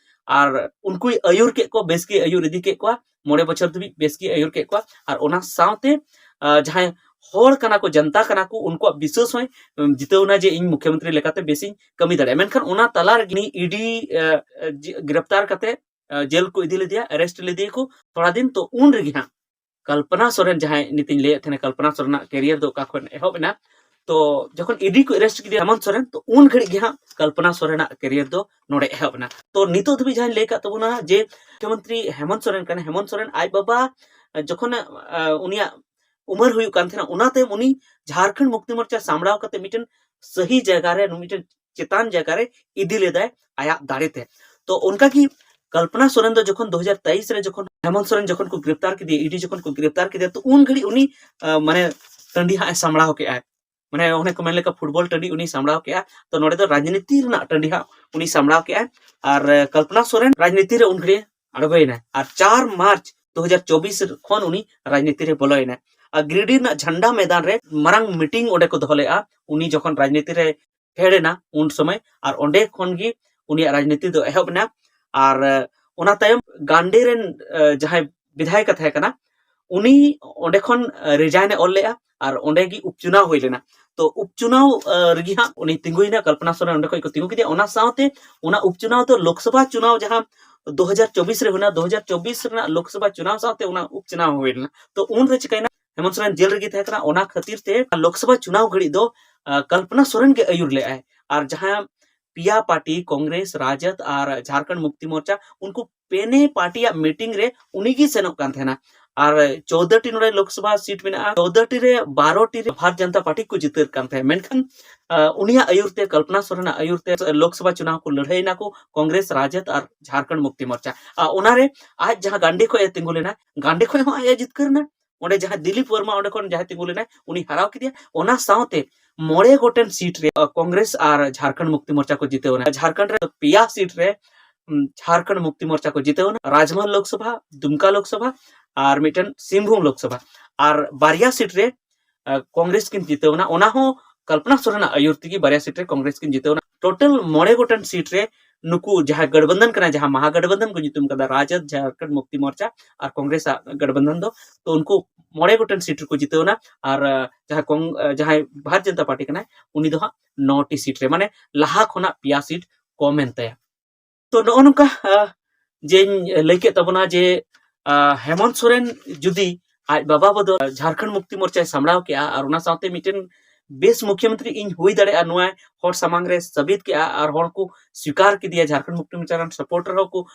ᱟᱨ ᱩᱱᱠᱩᱭ ᱟᱹᱭᱩᱨ ᱠᱮᱫ ᱠᱚᱣᱟ, ᱵᱮᱥ ᱜᱮ ᱟᱹᱭᱩᱨ ᱤᱫᱤ ᱠᱮᱫ ᱠᱚᱣᱟ, ᱢᱚᱬᱮ ᱵᱚᱪᱷᱚᱨ ᱫᱷᱟᱹᱵᱤᱡ ᱵᱮᱥ ᱜᱮ ᱟᱹᱭᱩᱨ ᱠᱮᱫ ᱠᱚᱣᱟ᱾ ᱟᱨ ᱚᱱᱟ ᱥᱟᱶᱛᱮ ᱡᱟᱦᱟᱸᱭ ᱦᱚᱲ ᱠᱟᱱᱟ ᱠᱚ, ᱡᱚᱱᱛᱟ ᱠᱟᱱᱟ ᱠᱚ, ᱩᱱᱠᱩᱣᱟᱜ ᱵᱤᱥᱣᱟᱥ ᱦᱚᱸᱭ ᱡᱤᱛᱟᱹᱣ ᱮᱱᱟ ᱡᱮ ᱤᱧ ᱢᱩᱠᱷᱭᱚᱢᱚᱱᱛᱨᱤ ᱞᱮᱠᱟᱛᱮ ᱵᱮᱥᱤᱧ ᱠᱟᱹᱢᱤ ᱫᱟᱲᱮᱭᱟᱜᱼᱟ᱾ ᱢᱮᱱᱠᱷᱟᱱ ᱚᱱᱟ ᱛᱟᱞᱟ ᱨᱮᱜᱮ ᱤᱰᱤ ᱜᱨᱮᱯᱛᱟᱨ ᱠᱟᱛᱮ ᱡᱮᱞ ᱠᱚ ᱤᱫᱤ ᱞᱮᱫᱮᱭᱟ, ᱟᱨᱮᱥᱴ ᱞᱮᱫᱮᱭᱟᱠᱚ ᱛᱷᱚᱲᱟ ᱫᱤᱱ᱾ ᱛᱚ ᱩᱱ ᱨᱮᱜᱮ ᱦᱟᱸᱜ ᱠᱚᱞᱯᱚᱱᱟ ᱥᱚᱨᱮᱱ, ᱡᱟᱦᱟᱸᱭ ᱱᱤᱛᱤᱧ ᱞᱟᱹᱭᱮᱫ ᱛᱟᱦᱮᱱᱟ, ᱠᱚᱞᱯᱚᱱᱟ ᱥᱚᱨᱮᱱᱟᱜ ᱠᱮᱨᱤᱭᱟᱨ ᱫᱚ ᱚᱠᱟ ᱠᱷᱚᱱ ᱮᱦᱚᱵ ᱮᱱᱟ, ᱛᱚ ᱡᱚᱠᱷᱚᱱ ᱤᱰᱤ ᱠᱚ ᱟᱨᱮᱥᱴ ᱠᱮᱫᱮᱭᱟ ᱦᱮᱢᱚᱱᱛ ᱥᱚᱨᱮᱱ, ᱛᱚ ᱩᱱ ᱜᱷᱟᱹᱲᱤᱡ ᱜᱮ ᱦᱟᱸᱜ ᱠᱚᱞᱯᱚᱱᱟ ᱥᱚᱨᱮᱱᱟᱜ ᱠᱮᱨᱤᱭᱟᱨ ᱫᱚ ᱱᱚᱰᱮ ᱮᱦᱚᱵ ᱮᱱᱟ᱾ ᱛᱚ ᱱᱤᱛᱚᱜ ᱫᱷᱟᱹᱵᱤᱡ ᱡᱟᱦᱟᱸᱧ ᱞᱟᱹᱭ ᱠᱟᱜ ᱛᱟᱵᱚᱱᱟ ᱡᱮ ᱢᱩᱠᱷᱭᱚᱢᱚᱱᱛᱨᱤ ᱦᱮᱢᱚᱱᱛ ᱥᱚᱨᱮᱱ ᱠᱟᱱᱟ, ᱦᱮᱢᱚᱱᱛ ᱥᱚᱨᱮᱱ ᱟᱡ ᱵᱟᱵᱟ ᱡᱚᱠᱷᱚᱱ ᱩᱱᱤᱭᱟᱜ ᱩᱢᱮᱨ ᱦᱩᱭᱩᱜ ᱠᱟᱱ ᱛᱟᱦᱮᱱᱟ, ᱚᱱᱟ ᱛᱟᱭᱚᱢ ᱩᱱᱤ ᱡᱷᱟᱨᱠᱷᱚᱸᱰ ᱢᱩᱠᱛᱤ ᱢᱳᱨᱪᱟ ᱥᱟᱢᱵᱲᱟᱣ ᱠᱟᱛᱮ ᱢᱤᱫᱴᱮᱱ ᱥᱟᱹᱦᱤ ᱡᱟᱭᱜᱟ ᱨᱮ, ᱢᱤᱫᱴᱮᱱ ᱪᱮᱛᱟᱱ ᱡᱟᱭᱜᱟ ᱨᱮ ᱤᱫᱤ ᱞᱮᱫᱟᱭ ᱟᱭᱟᱜ ᱫᱟᱲᱮᱛᱮ᱾ ᱛᱚ ᱚᱱᱠᱟᱜᱮ ᱠᱚᱞᱯᱚᱱᱟ ᱥᱚᱨᱮᱱ ᱫᱚ ᱡᱚᱠᱷᱚᱱ ᱫᱩ ᱦᱟᱡᱟᱨ ᱛᱮᱭᱤᱥ ᱨᱮ ᱡᱚᱠᱷᱚᱱ ᱦᱮᱢᱚᱱᱛ ᱥᱚᱨᱮᱱ ᱡᱚᱠᱷᱚᱱ ᱠᱚ ᱜᱨᱮᱯᱛᱟᱨ ᱠᱮᱫᱮᱭᱟ, ᱤᱰᱤ ᱡᱚᱠᱷᱚᱱ ᱠᱚ ᱜᱨᱮᱯᱛᱟᱨ ᱠᱮᱫᱮᱭᱟ, ᱛᱚ ᱩᱱ ᱜᱷᱟᱹᱲᱤᱡ ᱩᱱᱤ ᱢᱟᱱᱮ ᱴᱟᱺᱰᱤ ᱦᱟᱸᱜ ᱮ ᱥᱟᱢᱵᱲᱟᱣ ᱠᱮᱜᱼᱟ᱾ ᱢᱟᱱᱮ ᱚᱱᱮ ᱠᱚ ᱢᱮᱱ ᱞᱮᱠᱟ ᱯᱷᱩᱴᱵᱚᱞ ᱴᱟᱺᱰᱤ ᱩᱱᱤ ᱥᱟᱢᱵᱲᱟᱣ ᱠᱮᱜᱼᱟ᱾ ᱛᱚ ᱱᱚᱰᱮ ᱫᱚ ᱨᱟᱡᱽᱱᱤᱛᱤ ᱨᱮᱱᱟᱜ ᱴᱟᱺᱰᱤ ᱦᱟᱸᱜ ᱩᱱᱤ ᱥᱟᱢᱵᱲᱟᱣ ᱠᱮᱜᱼᱟ᱾ ᱟᱨ ᱠᱚᱞᱯᱚᱱᱟ ᱥᱚᱨᱮᱱ ᱨᱟᱡᱽᱱᱤᱛᱤ ᱨᱮ ᱩᱱ ᱜᱷᱟᱹᱲᱤᱡ ᱟᱬᱜᱚᱭᱮᱱᱟ᱾ ᱟᱨ ᱪᱟᱨ ᱢᱟᱨᱪ ᱫᱩ ᱦᱟᱡᱟᱨ ᱪᱚᱵᱵᱤᱥ ᱠᱷᱚᱱ ᱩᱱᱤ ᱨᱟᱡᱽᱱᱤᱛᱤ ᱨᱮ ᱵᱚᱞᱚᱭᱮᱱᱟ᱾ ᱟᱨ ᱜᱤᱨᱤᱰᱤ ᱨᱮᱱᱟᱜ ᱡᱷᱟᱱᱰᱟ ᱢᱚᱭᱫᱟᱱ ᱨᱮ ᱢᱟᱨᱟᱝ ᱢᱤᱴᱤᱝ ᱚᱸᱰᱮ ᱠᱚ ᱫᱚᱦᱚ ᱞᱮᱫᱼᱟ, ᱩᱱᱤ ᱡᱚᱠᱷᱚᱱ ᱨᱟᱡᱽᱱᱤᱛᱤ ᱨᱮ ᱯᱷᱮᱰ ᱮᱱᱟ ᱩᱱ ᱥᱚᱢᱚᱭ᱾ ᱟᱨ ᱚᱸᱰᱮ ᱠᱷᱚᱱ ᱜᱮ ᱩᱱᱤᱭᱟᱜ ᱨᱟᱡᱽᱱᱤᱛᱤ ᱫᱚ ᱮᱦᱚᱵ ᱮᱱᱟ᱾ ᱟᱨ ᱚᱱᱟ ᱛᱟᱭᱚᱢ ᱜᱟᱱᱰᱮ ᱨᱮᱱ ᱡᱟᱦᱟᱸᱭ ᱵᱤᱫᱷᱟᱭᱚᱠ ᱮ ᱛᱟᱦᱮᱸ ᱠᱟᱱᱟ, ᱩᱱᱤ ᱚᱸᱰᱮ ᱠᱷᱚᱱ ᱨᱤᱡᱟᱭᱤᱱ ᱮ ᱚᱞ ᱞᱮᱫᱼᱟ ᱟᱨ ᱚᱸᱰᱮ ᱜᱮ ᱩᱯᱪᱩᱱᱟᱣ ᱦᱩᱭ ᱞᱮᱱᱟ᱾ ᱛᱚ ᱩᱯᱪᱩᱱᱟᱣ ᱨᱮᱜᱮ ᱦᱟᱸᱜ ᱩᱱᱤ ᱛᱤᱸᱜᱩᱭᱮᱱᱟ, ᱠᱚᱞᱯᱚᱱᱟ ᱥᱚᱨᱮᱱ ᱚᱸᱰᱮ ᱠᱷᱚᱱ ᱠᱚ ᱛᱤᱸᱜᱩ ᱠᱮᱫᱮᱭᱟ᱾ ᱚᱱᱟ ᱥᱟᱶᱛᱮ ᱚᱱᱟ ᱩᱯᱪᱩᱱᱟᱣ ᱫᱚ ᱞᱳᱠᱥᱚᱵᱷᱟ ᱪᱩᱱᱟᱣ ᱡᱟᱦᱟᱸ ᱫᱩ ᱦᱟᱡᱟᱨ ᱪᱚᱵᱵᱤᱥ ᱨᱮ ᱦᱩᱭᱱᱟ, ᱫᱩ ᱦᱟᱡᱟᱨ ᱪᱚᱵᱵᱤᱥ ᱨᱮᱱᱟᱜ ᱞᱳᱠᱥᱚᱵᱷᱟ ᱪᱩᱱᱟᱣ ᱥᱟᱶᱛᱮ ᱚᱱᱟ ᱩᱯᱪᱩᱱᱟᱣ ᱦᱩᱭ ᱞᱮᱱᱟ᱾ ᱛᱚ ᱩᱱᱨᱮ ᱪᱤᱠᱟᱹᱭᱮᱱᱟ, ᱦᱮᱢᱚᱱᱛ ᱥᱚᱨᱮᱱ ᱡᱮᱞ ᱨᱮᱜᱮ ᱛᱟᱦᱮᱸ ᱠᱟᱱᱟ, ᱚᱱᱟ ᱠᱷᱟᱹᱛᱤᱨ ᱛᱮ ᱞᱳᱠᱥᱚᱵᱷᱟ ᱪᱩᱱᱟᱣ ᱜᱷᱟᱹᱲᱤᱡ ᱫᱚ ᱠᱚᱞᱯᱚᱱᱟ ᱥᱚᱨᱮᱱ ᱜᱮ ᱟᱹᱭᱩᱨ ᱞᱮᱫᱟᱭ᱾ ᱟᱨ ᱡᱟᱦᱟᱸ ᱯᱮᱭᱟ ᱯᱟᱨᱴᱤ, ᱠᱚᱝᱜᱨᱮᱥ, ᱨᱟᱡᱚᱫ ᱟᱨ ᱡᱷᱟᱨᱠᱷᱚᱸᱰ ᱢᱩᱠᱛᱤ ᱢᱳᱨᱪᱟ, ᱩᱱᱠᱩ ᱯᱮᱱᱮ ᱯᱟᱨᱴᱤᱭᱟᱜ ᱢᱤᱴᱤᱝ ᱨᱮ ᱩᱱᱤ ᱜᱮ ᱥᱮᱱᱚᱜ ᱠᱟᱱ ᱛᱟᱦᱮᱱᱟ᱾ ᱟᱨ ᱪᱳᱫᱫᱳ ᱴᱤ ᱱᱚᱰᱮ ᱞᱳᱠᱥᱚᱵᱷᱟ ᱥᱤᱴ ᱢᱮᱱᱟᱜᱼᱟ, ᱪᱳᱫᱫᱳ ᱴᱤ ᱨᱮ ᱵᱟᱨᱚ ᱴᱤ ᱨᱮ ᱵᱷᱟᱨᱚᱛ ᱡᱚᱱᱚᱛᱟ ᱯᱟᱨᱴᱤ ᱠᱚ ᱡᱤᱛᱟᱹᱨ ᱠᱟᱱ ᱛᱟᱦᱮᱸᱫ᱾ ᱢᱮᱱᱠᱷᱟᱱ ᱩᱱᱤᱭᱟᱜ ᱟᱹᱭᱩᱨ ᱛᱮ, ᱠᱚᱞᱯᱚᱱᱟ ᱥᱚᱨᱮᱱᱟᱜ ᱟᱹᱭᱩᱨ ᱛᱮ ᱞᱳᱠᱥᱚᱵᱷᱟ ᱪᱩᱱᱟᱣ ᱠᱚ ᱞᱟᱹᱲᱦᱟᱹᱭ ᱮᱱᱟ ᱠᱚ ᱠᱚᱝᱜᱨᱮᱥ, ᱨᱟᱡᱚᱫ ᱟᱨ ᱡᱷᱟᱨᱠᱷᱚᱸᱰ ᱢᱩᱠᱛᱤ ᱢᱳᱨᱪᱟ᱾ ᱟᱨ ᱚᱱᱟᱨᱮ ᱟᱡ ᱡᱟᱦᱟᱸ ᱜᱟᱱᱰᱤ ᱠᱷᱚᱱ ᱮ ᱛᱤᱸᱜᱩ ᱞᱮᱱᱟ, ᱜᱟᱱᱰᱤ ᱠᱷᱚᱱ ᱦᱚᱸ ᱟᱡ ᱮ ᱡᱤᱛᱠᱟᱹᱨ ᱮᱱᱟ᱾ ᱚᱸᱰᱮ ᱡᱟᱦᱟᱸᱭ ᱫᱤᱞᱤᱯ ᱣᱟᱨᱢᱟ ᱚᱸᱰᱮ ᱠᱷᱚᱱ ᱡᱟᱦᱟᱸᱭ ᱛᱤᱸᱜᱩ ᱞᱮᱱᱟᱭ, ᱩᱱᱤ ᱦᱟᱨᱟᱣ ᱠᱮᱫᱮᱭᱟ᱾ ᱚᱱᱟ ᱥᱟᱶᱛᱮ ᱢᱚᱬᱮ ᱜᱚᱴᱮᱱ ᱥᱤᱴ ᱨᱮ ᱠᱚᱝᱜᱨᱮᱥ ᱟᱨ ᱡᱷᱟᱨᱠᱷᱚᱸᱰ ᱢᱩᱠᱛᱤ ᱢᱳᱨᱪᱟ ᱠᱚ ᱡᱤᱛᱟᱹᱣ ᱮᱱᱟ᱾ ᱡᱷᱟᱨᱠᱷᱚᱸᱰ ᱨᱮ ᱯᱮᱭᱟ ᱥᱤᱴ ᱨᱮ ᱡᱷᱟᱨᱠᱷᱚᱸᱰ ᱢᱩᱠᱛᱤ ᱢᱳᱨᱪᱟ ᱠᱚ ᱡᱤᱛᱟᱹᱣ ᱮᱱᱟ, ᱨᱟᱡᱽᱢᱚᱦᱚᱞ ᱞᱳᱠᱥᱚᱵᱷᱟ, ᱫᱩᱢᱠᱟ ᱞᱳᱠᱥᱚᱵᱷᱟ ᱟᱨ ᱢᱤᱫᱴᱮᱱ ᱥᱤᱝᱵᱷᱩᱢ ᱞᱳᱠᱥᱚᱵᱷᱟ᱾ ᱟᱨ ᱵᱟᱨᱭᱟ ᱥᱤᱴ ᱨᱮ ᱠᱚᱝᱜᱨᱮᱥ ᱠᱤᱱ ᱡᱤᱛᱟᱹᱣ ᱮᱱᱟ, ᱚᱱᱟ ᱦᱚᱸ ᱠᱚᱞᱯᱚᱱᱟ ᱥᱚᱨᱮᱱᱟᱜ ᱟᱹᱭᱩᱨ ᱛᱮᱜᱮ ᱵᱟᱨᱭᱟ ᱥᱤᱴ ᱨᱮ ᱠᱚᱝᱜᱨᱮᱥ ᱠᱤᱱ ᱡᱤᱛᱟᱹᱣ ᱮᱱᱟ᱾ ᱴᱳᱴᱟᱞ ᱢᱚᱬᱮ ᱜᱚᱴᱮᱱ ᱥᱤᱴ ᱨᱮ ᱱᱩᱠᱩ ᱡᱟᱦᱟᱸᱭ ᱜᱟᱴᱵᱟᱱᱫᱷᱟᱱ ᱠᱟᱱᱟ, ᱡᱟᱦᱟᱸ ᱢᱟᱦᱟ ᱜᱟᱴᱵᱟᱱᱫᱷᱟᱱ ᱠᱚ ᱧᱩᱛᱩᱢ ᱠᱟᱫᱟ, ᱨᱟᱡᱚᱫ, ᱡᱷᱟᱨᱠᱷᱚᱸᱰ ᱢᱩᱠᱛᱤ ᱢᱳᱨᱪᱟ ᱟᱨ ᱠᱚᱝᱜᱨᱮᱥ ᱟᱜ ᱜᱟᱴᱵᱟᱱᱫᱷᱟᱱ ᱫᱚ, ᱛᱚ ᱩᱱᱠᱩ ᱢᱚᱬᱮ ᱜᱚᱴᱮᱱ ᱥᱤᱴ ᱨᱮᱠᱚ ᱡᱤᱛᱟᱹᱣ ᱮᱱᱟ᱾ ᱟᱨ ᱡᱟᱦᱟᱸᱭ ᱠᱚᱝ ᱡᱟᱦᱟᱸᱭ ᱵᱷᱟᱨᱚᱛ ᱡᱚᱱᱚᱛᱟ ᱯᱟᱨᱴᱤ ᱠᱟᱱᱟᱭ, ᱩᱱᱤ ᱫᱚ ᱦᱟᱸᱜ ᱱᱚ ᱴᱤ ᱥᱤᱴ ᱨᱮ, ᱢᱟᱱᱮ ᱞᱟᱦᱟ ᱠᱷᱚᱱᱟᱜ ᱯᱮᱭᱟ ᱥᱤᱴ ᱠᱚᱢ ᱮᱱ ᱛᱟᱭᱟ᱾ ᱛᱚ ᱱᱚᱜᱼᱚ ᱱᱚᱝᱠᱟ ᱡᱮᱧ ᱞᱟᱹᱭ ᱠᱮᱫ ᱛᱟᱵᱚᱱᱟ ᱡᱮ ᱦᱮᱢᱚᱱᱛ ᱥᱚᱨᱮᱱ ᱡᱩᱫᱤ ᱟᱡ ᱵᱟᱵᱟ ᱵᱚᱫᱚᱞ ᱡᱷᱟᱨᱠᱷᱚᱸᱰ ᱢᱩᱠᱛᱤ ᱢᱳᱨᱪᱟᱭ ᱥᱟᱢᱵᱲᱟᱣ ᱠᱮᱜᱼᱟ ᱟᱨ ᱚᱱᱟ ᱥᱟᱶᱛᱮ ᱢᱤᱫᱴᱮᱱ ᱵᱮᱥ ᱢᱩᱠᱷᱭᱚᱢᱚᱱᱛᱨᱤ ᱤᱧ ᱦᱩᱭ ᱫᱟᱲᱮᱭᱟᱜᱼᱟ, ᱱᱚᱣᱟ ᱦᱚᱲ ᱥᱟᱢᱟᱝ ᱨᱮ ᱥᱟᱹᱵᱤᱛ ᱠᱮᱜᱼᱟ ᱟᱨ ᱦᱚᱲ ᱠᱚ ᱥᱣᱤᱠᱟᱨ ᱠᱮᱫᱮᱭᱟ, ᱡᱷᱟᱨᱠᱷᱚᱸᱰ ᱢᱩᱠᱛᱤ ᱢᱳᱨᱪᱟ ᱨᱮᱱ ᱥᱟᱯᱳᱨᱴᱟᱨ ᱦᱚᱸ ᱠᱚ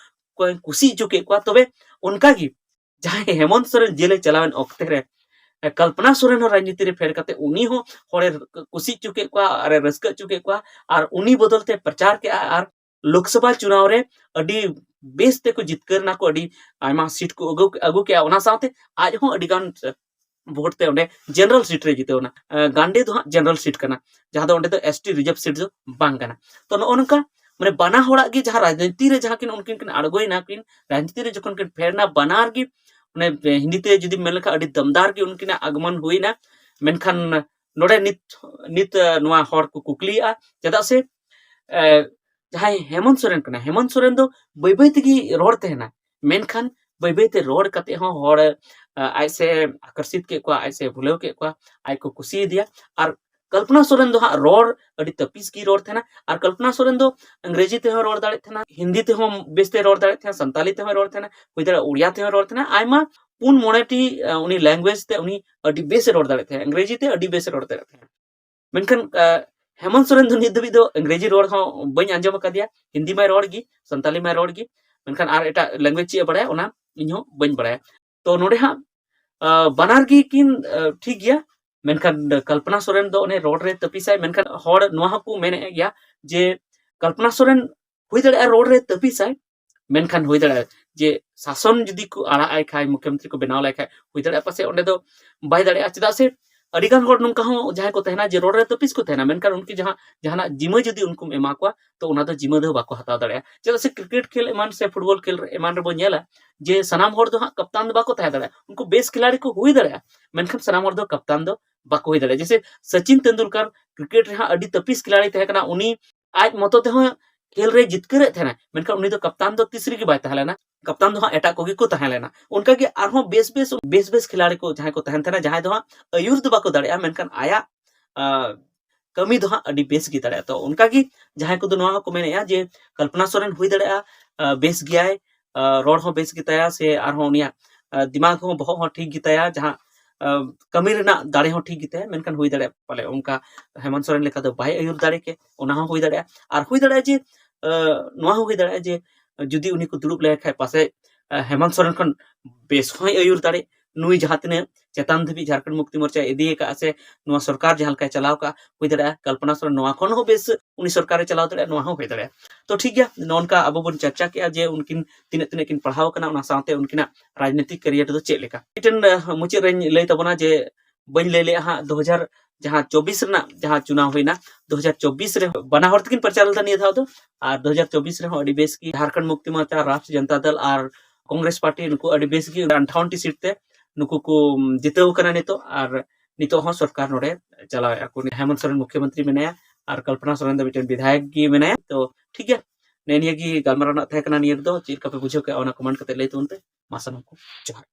ᱠᱩᱥᱤ ᱦᱚᱪᱚ ᱠᱮᱫ ᱠᱚᱣᱟ᱾ ᱛᱚᱵᱮ ᱚᱱᱠᱟᱜᱮ ᱡᱟᱦᱟᱸᱭ ᱦᱮᱢᱚᱱᱛ ᱥᱚᱨᱮᱱ ᱡᱮᱞᱮ ᱪᱟᱞᱟᱣᱮᱱ ᱚᱠᱛᱮ ᱨᱮ ᱠᱚᱞᱯᱚᱱᱟ ᱥᱚᱨᱮᱱ ᱦᱚᱸ ᱨᱟᱡᱽᱱᱤᱛᱤ ᱨᱮ ᱯᱷᱮᱰ ᱠᱟᱛᱮ ᱩᱱᱤ ᱦᱚᱸ ᱦᱚᱲᱮ ᱠᱩᱥᱤ ᱦᱚᱪᱚ ᱠᱮᱫ ᱠᱚᱣᱟ ᱟᱨᱮ ᱨᱟᱹᱥᱠᱟᱹ ᱦᱚᱪᱚ ᱠᱮᱫ ᱠᱚᱣᱟ᱾ ᱟᱨ ᱩᱱᱤ ᱵᱚᱫᱚᱞ ᱛᱮ ᱯᱨᱚᱪᱟᱨ ᱠᱮᱜᱼᱟ ᱟᱨ ᱞᱳᱠᱥᱚᱵᱷᱟ ᱪᱩᱱᱟᱣ ᱨᱮ ᱟᱹᱰᱤ ᱵᱮᱥ ᱛᱮᱠᱚ ᱡᱤᱛᱠᱟᱹᱨ ᱮᱱᱟ ᱠᱚ, ᱟᱹᱰᱤ ᱟᱭᱢᱟ ᱥᱤᱴ ᱠᱚ ᱟᱹᱜᱩ ᱟᱹᱜᱩ ᱠᱮᱜᱼᱟ᱾ ᱚᱱᱟ ᱥᱟᱶᱛᱮ ᱟᱡ ᱦᱚᱸ ᱟᱹᱰᱤ ᱜᱟᱱ ᱵᱷᱳᱴ ᱛᱮ ᱚᱸᱰᱮ ᱡᱮᱱᱟᱨᱮᱞ ᱥᱤᱴ ᱨᱮ ᱡᱤᱛᱟᱹᱣ ᱮᱱᱟ᱾ ᱜᱟᱱᱰᱮ ᱫᱚ ᱦᱟᱸᱜ ᱡᱮᱱᱟᱨᱮᱞ ᱥᱤᱴ ᱠᱟᱱᱟ, ᱡᱟᱦᱟᱸ ᱫᱚ ᱚᱸᱰᱮ ᱫᱚ ᱮᱥ ᱴᱤ ᱨᱤᱡᱟᱨᱵᱷ ᱥᱤᱴ ᱫᱚ ᱵᱟᱝ ᱠᱟᱱᱟ᱾ ᱛᱚ ᱱᱚᱜᱼᱚ ᱱᱚᱝᱠᱟ, ᱢᱟᱱᱮ ᱵᱟᱱᱟ ᱦᱚᱲᱟᱜ ᱜᱮ ᱡᱟᱦᱟᱸ ᱨᱟᱡᱽᱱᱤᱛᱤ ᱨᱮ ᱡᱟᱦᱟᱸ ᱠᱤᱱ ᱩᱱᱠᱤᱱ ᱠᱤᱱ ᱟᱬᱜᱚᱭᱮᱱᱟ ᱠᱤᱱ, ᱨᱟᱡᱽᱱᱤᱛᱤ ᱨᱮ ᱡᱚᱠᱷᱚᱱ ᱠᱤᱱ ᱯᱷᱮᱰ ᱮᱱᱟ, ᱵᱟᱱᱟᱨ ᱜᱮ ᱢᱟᱱᱮ ᱦᱤᱱᱫᱤ ᱛᱮ ᱡᱩᱫᱤ ᱢᱮᱱ ᱞᱮᱠᱷᱟᱱ ᱟᱹᱰᱤ ᱫᱟᱢᱫᱟᱨ ᱜᱮ ᱩᱱᱠᱤᱱᱟᱜ ᱟᱜᱚᱢᱚᱱ ᱦᱩᱭᱱᱟ᱾ ᱢᱮᱱᱠᱷᱟᱱ ᱱᱚᱰᱮ ᱱᱤᱛ ᱱᱤᱛ ᱱᱚᱣᱟ ᱦᱚᱲ ᱠᱚ ᱠᱩᱠᱞᱤᱭᱮᱫᱼᱟ, ᱪᱮᱫᱟᱜ ᱥᱮ ᱡᱟᱦᱟᱸᱭ ᱦᱮᱢᱚᱱᱛ ᱥᱚᱨᱮᱱ ᱠᱟᱱᱟ, ᱦᱮᱢᱚᱱᱛ ᱥᱚᱨᱮᱱ ᱫᱚ ᱵᱟᱹᱭ ᱵᱟᱹᱭ ᱛᱮᱜᱮ ᱨᱚᱲ ᱛᱟᱦᱮᱱᱟ, ᱢᱮᱱᱠᱷᱟᱱ ᱵᱟᱹᱭ ᱵᱟᱹᱭ ᱛᱮ ᱨᱚᱲ ᱠᱟᱛᱮ ᱦᱚᱸ ᱦᱚᱲ, ᱟᱸ, ᱟᱡ ᱥᱮ ᱟᱠᱚᱨᱥᱤᱛ ᱠᱮᱫ ᱠᱚᱣᱟ, ᱟᱡ ᱥᱮ ᱵᱷᱩᱞᱟᱹᱣ ᱠᱮᱫ ᱠᱚᱣᱟ, ᱟᱡ ᱠᱚ ᱠᱩᱥᱤᱭᱟᱫᱮᱭᱟ᱾ ᱟᱨ ᱠᱚᱞᱯᱚᱱᱟ ᱥᱚᱨᱮᱱ ᱫᱚ ᱦᱟᱸᱜ ᱨᱚᱲ ᱟᱹᱰᱤ ᱛᱟᱹᱯᱤᱥ ᱜᱮ ᱨᱚᱲ ᱛᱟᱦᱮᱱᱟ᱾ ᱟᱨ ᱠᱚᱞᱯᱚᱱᱟ ᱥᱚᱨᱮᱱ ᱫᱚ ᱤᱝᱨᱮᱡᱤ ᱛᱮᱦᱚᱸ ᱨᱚᱲ ᱫᱟᱲᱮᱭᱟᱜ ᱛᱟᱦᱮᱱᱟ, ᱦᱤᱱᱫᱤ ᱛᱮᱦᱚᱸ ᱵᱮᱥ ᱛᱮ ᱨᱚᱲ ᱫᱟᱲᱮᱭᱟᱜ ᱛᱟᱦᱮᱱᱟ, ᱥᱟᱱᱛᱟᱞᱤ ᱛᱮᱦᱚᱸ ᱨᱚᱲ ᱛᱟᱦᱮᱱᱟ, ᱦᱩᱭ ᱫᱟᱲᱮᱭᱟᱜᱼᱟ ᱩᱲᱤᱭᱟ ᱛᱮᱦᱚᱸ ᱨᱚᱲ ᱛᱟᱦᱮᱱᱟ, ᱟᱭᱢᱟ ᱯᱩᱱ ᱢᱚᱬᱮ ᱴᱤ, ᱟᱸ, ᱩᱱᱤ language ᱛᱮ ᱩᱱᱤ ᱟᱹᱰᱤ ᱵᱮᱥ ᱮ ᱨᱚᱲ ᱫᱟᱲᱮᱭᱟᱜ ᱛᱟᱦᱮᱸᱫ, ᱤᱝᱨᱮᱡᱤ ᱛᱮ ᱟᱹᱰᱤ ᱵᱮᱥ ᱮ ᱨᱚᱲ ᱫᱟᱲᱮᱭᱟᱜ ᱛᱟᱦᱮᱸᱫ᱾ ᱢᱮᱱᱠᱷᱟᱱ, ᱟᱸ, ᱦᱮᱢᱚᱱᱛ ᱥᱚᱨᱮᱱ ᱫᱚ ᱱᱤᱛ ᱫᱷᱟᱹᱵᱤᱡ ᱫᱚ ᱤᱝᱨᱮᱡᱤ ᱨᱚᱲ ᱦᱚᱸ ᱵᱟᱹᱧ ᱟᱸᱡᱚᱢ ᱟᱠᱟᱫᱮᱭᱟ, ᱦᱤᱱᱫᱤ ᱢᱟᱭ ᱨᱚᱲ ᱜᱮ, ᱥᱟᱱᱛᱟᱞᱤ ᱢᱟᱭ ᱨᱚᱲ ᱜᱮ, ᱢᱮᱱᱠᱷᱟᱱ ᱟᱨ ᱮᱴᱟᱜ language ᱪᱮᱫ ᱮ ᱵᱟᱲᱟᱭᱟ, ᱚᱱᱟ ᱤᱧ ᱦᱚᱸ ᱵᱟᱹᱧ ᱵᱟᱲᱟᱭᱟ᱾ ᱛᱚ ᱱᱚᱰᱮ ᱦᱟᱸᱜ, ᱟᱸ, ᱵᱟᱱᱟᱨ ᱜᱮ ᱠᱤᱱ, ᱟᱸ, ᱴᱷᱤᱠ ᱜᱮᱭᱟ, ᱢᱮᱱᱠᱷᱟᱱ ᱠᱚᱞᱯᱚᱱᱟ ᱥᱚᱨᱮᱱ ᱫᱚ ᱚᱱᱮ ᱨᱚᱲ ᱨᱮ ᱛᱟᱹᱯᱤᱥᱟᱭ, ᱢᱮᱱᱠᱷᱟᱱ ᱦᱚᱲ ᱱᱚᱣᱟ ᱦᱚᱸᱠᱚ ᱢᱮᱱᱮᱫ ᱜᱮᱭᱟ ᱡᱮ ᱠᱚᱞᱯᱚᱱᱟ ᱥᱚᱨᱮᱱ ᱦᱩᱭ ᱫᱟᱲᱮᱭᱟᱜᱼᱟ ᱨᱚᱲ ᱨᱮ ᱛᱟᱹᱯᱤᱥᱟᱭ, ᱢᱮᱱᱠᱷᱟᱱ ᱦᱩᱭ ᱫᱟᱲᱮᱭᱟᱜᱼᱟ ᱡᱮ ᱥᱟᱥᱚᱱ ᱡᱩᱫᱤ ᱠᱚ ᱟᱲᱟᱜ ᱟᱭ ᱠᱷᱟᱡ, ᱢᱩᱠᱷᱭᱚᱢᱚᱱᱛᱨᱤ ᱠᱚ ᱵᱮᱱᱟᱣ ᱞᱟᱭ ᱠᱷᱟᱡ, ᱦᱩᱭ ᱫᱟᱲᱮᱭᱟᱜᱼᱟ ᱯᱟᱥᱮᱡ ᱚᱸᱰᱮ ᱫᱚ ᱵᱟᱭ ᱫᱟᱲᱮᱭᱟᱜᱼᱟ᱾ ᱪᱮᱫᱟᱜ ᱥᱮ ᱟᱹᱰᱤ ᱜᱟᱱ ᱦᱚᱲ ᱱᱚᱝᱠᱟ ᱦᱚᱸ ᱡᱟᱦᱟᱸᱭ ᱠᱚ ᱛᱟᱦᱮᱱᱟ ᱡᱮ ᱨᱚᱲ ᱨᱮ ᱛᱟᱹᱯᱤᱥ ᱠᱚ ᱛᱟᱦᱮᱱᱟ, ᱢᱮᱱᱠᱷᱟᱱ ᱩᱱᱠᱤ ᱡᱟᱦᱟᱸ, ᱡᱟᱦᱟᱱᱟᱜ ᱡᱤᱢᱟᱹ ᱡᱩᱫᱤ ᱩᱱᱠᱩᱢ ᱮᱢᱟ ᱠᱚᱣᱟ, ᱛᱚ ᱚᱱᱟ ᱫᱚ ᱡᱤᱢᱟᱹ ᱫᱚ ᱵᱟᱠᱚ ᱦᱟᱛᱟᱣ ᱫᱟᱲᱮᱭᱟᱜᱼᱟ᱾ ᱪᱮᱫᱟᱜ ᱥᱮ ᱠᱨᱤᱠᱮᱴ ᱠᱷᱮᱞ ᱮᱢᱟᱱ ᱥᱮ ᱯᱷᱩᱴᱵᱚᱞ ᱠᱷᱮᱞ ᱨᱮ ᱮᱢᱟᱱ ᱨᱮᱵᱚᱱ ᱧᱮᱞᱟ ᱡᱮ ᱥᱟᱱᱟᱢ ᱦᱚᱲ ᱫᱚ ᱦᱟᱸᱜ ᱠᱟᱯᱛᱟᱱ ᱫᱚ ᱵᱟᱠᱚ ᱛᱟᱦᱮᱸ ᱫᱟᱲᱮᱭᱟᱜᱼᱟ᱾ ᱩᱱᱠᱩ ᱵᱮᱥ ᱠᱷᱤᱞᱟᱲᱤ ᱠᱚ ᱦᱩᱭ ᱫᱟᱲᱮᱭᱟᱜᱼᱟ, ᱢᱮᱱᱠᱷᱟᱱ ᱥᱟᱱᱟᱢ ᱦᱚᱲ ᱫᱚ ᱠᱟᱯᱛᱟᱱ ᱫᱚ ᱵᱟᱠᱚ ᱦᱩᱭ ᱫᱟᱲᱮᱭᱟᱜᱼᱟ᱾ ᱡᱮᱭᱥᱮ ᱥᱚᱪᱤᱱ ᱛᱮᱱᱫᱩᱞᱠᱟᱨ ᱠᱨᱤᱠᱮᱴ ᱨᱮ ᱦᱟᱸᱜ ᱟᱹᱰᱤ ᱛᱟᱹᱯᱤᱥ ᱠᱷᱤᱞᱟᱲᱤ ᱛᱟᱦᱮᱸ ᱠᱟᱱᱟ, ᱩᱱᱤ ᱟᱡ ᱢᱚᱛᱚ ᱛᱮᱦᱚᱸ ᱠᱷᱮᱞ ᱨᱮ ᱡᱤᱛᱠᱟᱹᱨᱮᱫ ᱛᱟᱦᱮᱱᱟ, ᱢᱮᱱᱠᱷᱟᱱ ᱩᱱᱤ ᱫᱚ ᱠᱟᱯᱛᱟᱱ ᱫᱚ ᱛᱤᱥ ᱨᱮᱜᱮ ᱵᱟᱭ ᱛᱟᱦᱮᱸ ᱞᱮᱱᱟ᱾ ᱠᱟᱯᱛᱟᱱ ᱫᱚ ᱦᱟᱸᱜ ᱮᱴᱟᱜ ᱠᱚᱜᱮ ᱠᱚ ᱛᱟᱦᱮᱸ ᱞᱮᱱᱟ᱾ ᱚᱱᱠᱟᱜᱮ ᱟᱨᱦᱚᱸ ᱵᱮᱥ ᱵᱮᱥ, ᱵᱮᱥ ᱵᱮᱥ ᱠᱷᱤᱞᱟᱲᱤ ᱠᱚ ᱡᱟᱦᱟᱸᱭ ᱠᱚ ᱛᱟᱦᱮᱱ ᱛᱟᱦᱮᱱᱟ, ᱡᱟᱦᱟᱸᱭ ᱫᱚ ᱦᱟᱸᱜ ᱟᱹᱭᱩᱨ ᱫᱚ ᱵᱟᱠᱚ ᱫᱟᱲᱮᱭᱟᱜᱼᱟ, ᱢᱮᱱᱠᱷᱟᱱ ᱟᱭᱟᱜ, ᱟᱸ, ᱠᱟᱹᱢᱤ ᱫᱚ ᱦᱟᱸᱜ ᱟᱹᱰᱤ ᱵᱮᱥ ᱜᱮ ᱫᱟᱲᱮᱭᱟᱜᱼᱟ᱾ ᱛᱚ ᱚᱱᱠᱟᱜᱮ ᱡᱟᱦᱟᱸᱭ ᱠᱚᱫᱚ ᱱᱚᱣᱟ ᱦᱚᱸᱠᱚ ᱢᱮᱱᱮᱫᱼᱟ ᱡᱮ ᱠᱚᱞᱯᱚᱱᱟ ᱥᱚᱨᱮᱱ ᱦᱩᱭ ᱫᱟᱲᱮᱭᱟᱜᱼᱟ, ᱟᱸ, ᱵᱮᱥ ᱜᱮᱭᱟᱭ, ᱟᱸ, ᱨᱚᱲ ᱦᱚᱸ ᱵᱮᱥ ᱜᱮᱛᱟᱭᱟ, ᱥᱮ ᱟᱨᱦᱚᱸ ᱩᱱᱤᱭᱟᱜ, ᱟᱸ, ᱫᱤᱢᱟᱜᱽ ᱦᱚᱸ, ᱵᱚᱦᱚᱜ ᱦᱚᱸ ᱴᱷᱤᱠ ᱜᱮᱛᱟᱭᱟ, ᱡᱟᱦᱟᱸ, ᱟᱸ, ᱠᱟᱹᱢᱤ ᱨᱮᱱᱟᱜ ᱫᱟᱲᱮ ᱦᱚᱸ ᱴᱷᱤᱠ ᱜᱮᱛᱟᱭᱟ, ᱢᱮᱱᱠᱷᱟᱱ ᱦᱩᱭ ᱫᱟᱲᱮᱭᱟᱜᱼᱟ ᱯᱟᱞᱮ ᱚᱱᱠᱟ ᱦᱮᱢᱚᱱᱛ ᱥᱚᱨᱮᱱ ᱞᱮᱠᱟ ᱫᱚ ᱵᱟᱭ ᱟᱹᱭᱩᱨ ᱫᱟᱲᱮ ᱠᱮ, ᱚᱱᱟ ᱦᱚᱸ ᱦᱩᱭ ᱫᱟᱲᱮᱭᱟᱜᱼᱟ᱾ ᱟᱨ ᱦᱩᱭ ᱫᱟᱲᱮᱭᱟᱜᱼᱟ ᱡᱮ, ᱟᱸ, ᱱᱚᱣᱟ ᱦᱚᱸ ᱦᱩᱭ ᱫᱟᱲᱮᱭᱟᱜᱼᱟ ᱡᱮ ᱡᱩᱫᱤ ᱩᱱᱤ ᱠᱚ ᱫᱩᱲᱩᱵ ᱞᱮᱭᱟ ᱠᱷᱟᱡ ᱯᱟᱥᱮᱡ, ᱟᱸ, ᱦᱮᱢᱚᱱᱛ ᱥᱚᱨᱮᱱ ᱠᱷᱚᱱ ᱵᱮᱥ ᱦᱚᱸᱭ ᱟᱹᱭᱩᱨ ᱫᱟᱲᱮ᱾ ᱱᱩᱭ ᱡᱟᱦᱟᱸ ᱛᱤᱱᱟᱹᱜ ᱪᱮᱛᱟᱱ ᱫᱷᱟᱹᱵᱤᱡ ᱡᱷᱟᱲᱠᱷᱚᱸᱰ ᱢᱩᱠᱛᱤ ᱢᱳᱨᱪᱟ ᱤᱫᱤ ᱟᱠᱟᱫᱼᱟ ᱥᱮ ᱱᱚᱣᱟ ᱥᱚᱨᱠᱟᱨ ᱡᱟᱦᱟᱸ ᱞᱮᱠᱟᱭ ᱪᱟᱞᱟᱣ ᱠᱟᱜᱼᱟ, ᱦᱩᱭ ᱫᱟᱲᱮᱭᱟᱜᱼᱟ ᱠᱚᱞᱯᱚᱱᱟ ᱥᱚᱨᱮᱱ ᱱᱚᱣᱟ ᱠᱷᱚᱱ ᱦᱚᱸ ᱵᱮᱥ ᱩᱱᱤ ᱥᱚᱨᱠᱟᱨᱮ ᱪᱟᱞᱟᱣ ᱫᱟᱲᱮᱭᱟᱜᱼᱟ, ᱱᱚᱣᱟ ᱦᱚᱸ ᱦᱩᱭ ᱫᱟᱲᱮᱭᱟᱜᱼᱟ᱾ ᱛᱚ ᱴᱷᱤᱠ ᱜᱮᱭᱟ, ᱱᱚᱜᱼᱚ ᱱᱚᱝᱠᱟ ᱟᱵᱚ ᱵᱚᱱ ᱪᱟᱨᱪᱟ ᱠᱮᱜᱼᱟ ᱡᱮ ᱩᱱᱠᱤᱱ ᱛᱤᱱᱟᱹᱜ ᱛᱤᱱᱟᱹᱜ ᱠᱤᱱ ᱯᱟᱲᱦᱟᱣ ᱟᱠᱟᱱᱟ, ᱚᱱᱟ ᱥᱟᱶᱛᱮ ᱩᱱᱠᱤᱱᱟᱜ ᱨᱟᱡᱽᱱᱤᱛᱤᱠ career ᱫᱚ ᱪᱮᱫ ᱞᱮᱠᱟ᱾ ᱢᱤᱫᱴᱮᱱ, ᱟᱸ, ᱢᱩᱪᱟᱹᱫ ᱨᱮᱧ ᱞᱟᱹᱭ ᱛᱟᱵᱚᱱᱟ ᱡᱮ ᱵᱟᱹᱧ ᱞᱟᱹᱭ ᱞᱮᱜᱼᱟ ᱦᱟᱸᱜ, ᱫᱩ ᱦᱟᱡᱟᱨ ᱡᱟᱦᱟᱸ ᱪᱚᱵᱵᱤᱥ ᱨᱮᱱᱟᱜ ᱡᱟᱦᱟᱸ ᱪᱩᱱᱟᱣ ᱦᱩᱭᱱᱟ, ᱫᱩ ᱦᱟᱡᱟᱨ ᱪᱚᱵᱵᱤᱥ ᱨᱮ ᱵᱟᱱᱟ ᱦᱚᱲ ᱛᱮᱠᱤᱱ ᱯᱨᱚᱪᱟᱨ ᱞᱮᱫᱟ ᱱᱤᱭᱟᱹ ᱫᱷᱟᱣ ᱫᱚ᱾ ᱟᱨ ᱫᱩ ᱦᱟᱡᱟᱨ ᱪᱚᱵᱵᱤᱥ ᱨᱮᱦᱚᱸ ᱟᱹᱰᱤ ᱵᱮᱥ ᱜᱮ ᱡᱷᱟᱲᱠᱷᱚᱸᱰ ᱢᱩᱠᱛᱤ ᱢᱳᱨᱪᱟ, ᱨᱟᱥᱴᱨᱤᱭᱚ ᱡᱚᱱᱛᱟ ᱫᱚᱞ ᱟᱨ ᱠᱚᱝᱜᱨᱮᱥ ᱯᱟᱨᱴᱤ ᱱᱩᱠᱩ ᱟᱹᱰᱤ ᱵᱮᱥ ᱜᱮ ᱟᱴᱷᱟᱣᱚᱱ ᱴᱤ ᱥᱤᱴ ᱛᱮ ᱱᱩᱠᱩ ᱠᱚ ᱡᱤᱛᱟᱹᱣ ᱠᱟᱱᱟ ᱱᱤᱛᱚᱜ, ᱟᱨ ᱱᱤᱛᱚᱜ ᱦᱚᱸ ᱥᱚᱨᱠᱟᱨ ᱱᱚᱰᱮ ᱪᱟᱞᱟᱣᱮᱫᱼᱟ ᱠᱚ᱾ ᱦᱮᱢᱚᱱᱛ ᱥᱚᱨᱮᱱ ᱢᱩᱠᱷᱭᱚᱢᱚᱱᱛᱨᱤ ᱢᱮᱱᱟᱭᱟ ᱟᱨ ᱠᱚᱞᱯᱚᱱᱟ ᱥᱚᱨᱮᱱ ᱫᱚ ᱢᱤᱫᱴᱮᱱ ᱵᱤᱫᱷᱟᱭᱚᱠ ᱜᱮ ᱢᱮᱱᱟᱭᱟ᱾ ᱛᱚ ᱴᱷᱤᱠ ᱜᱮᱭᱟ, ᱱᱮᱜᱼᱮ ᱱᱤᱭᱟᱹ ᱜᱮ ᱜᱟᱞᱢᱟᱨᱟᱣ ᱨᱮᱱᱟᱜ ᱛᱟᱦᱮᱸ ᱠᱟᱱᱟ᱾ ᱱᱤᱭᱟᱹ ᱨᱮᱫᱚ ᱪᱮᱫ ᱞᱮᱠᱟ ᱯᱮ ᱵᱩᱡᱷᱟᱹᱣ ᱠᱮᱜᱼᱟ, ᱚᱱᱟ comment ᱠᱟᱛᱮ ᱞᱟᱹᱭ ᱛᱟᱵᱚᱱ ᱯᱮ᱾ ᱢᱟ ᱥᱟᱱᱟᱢ ᱠᱚ ᱡᱚᱦᱟᱨ᱾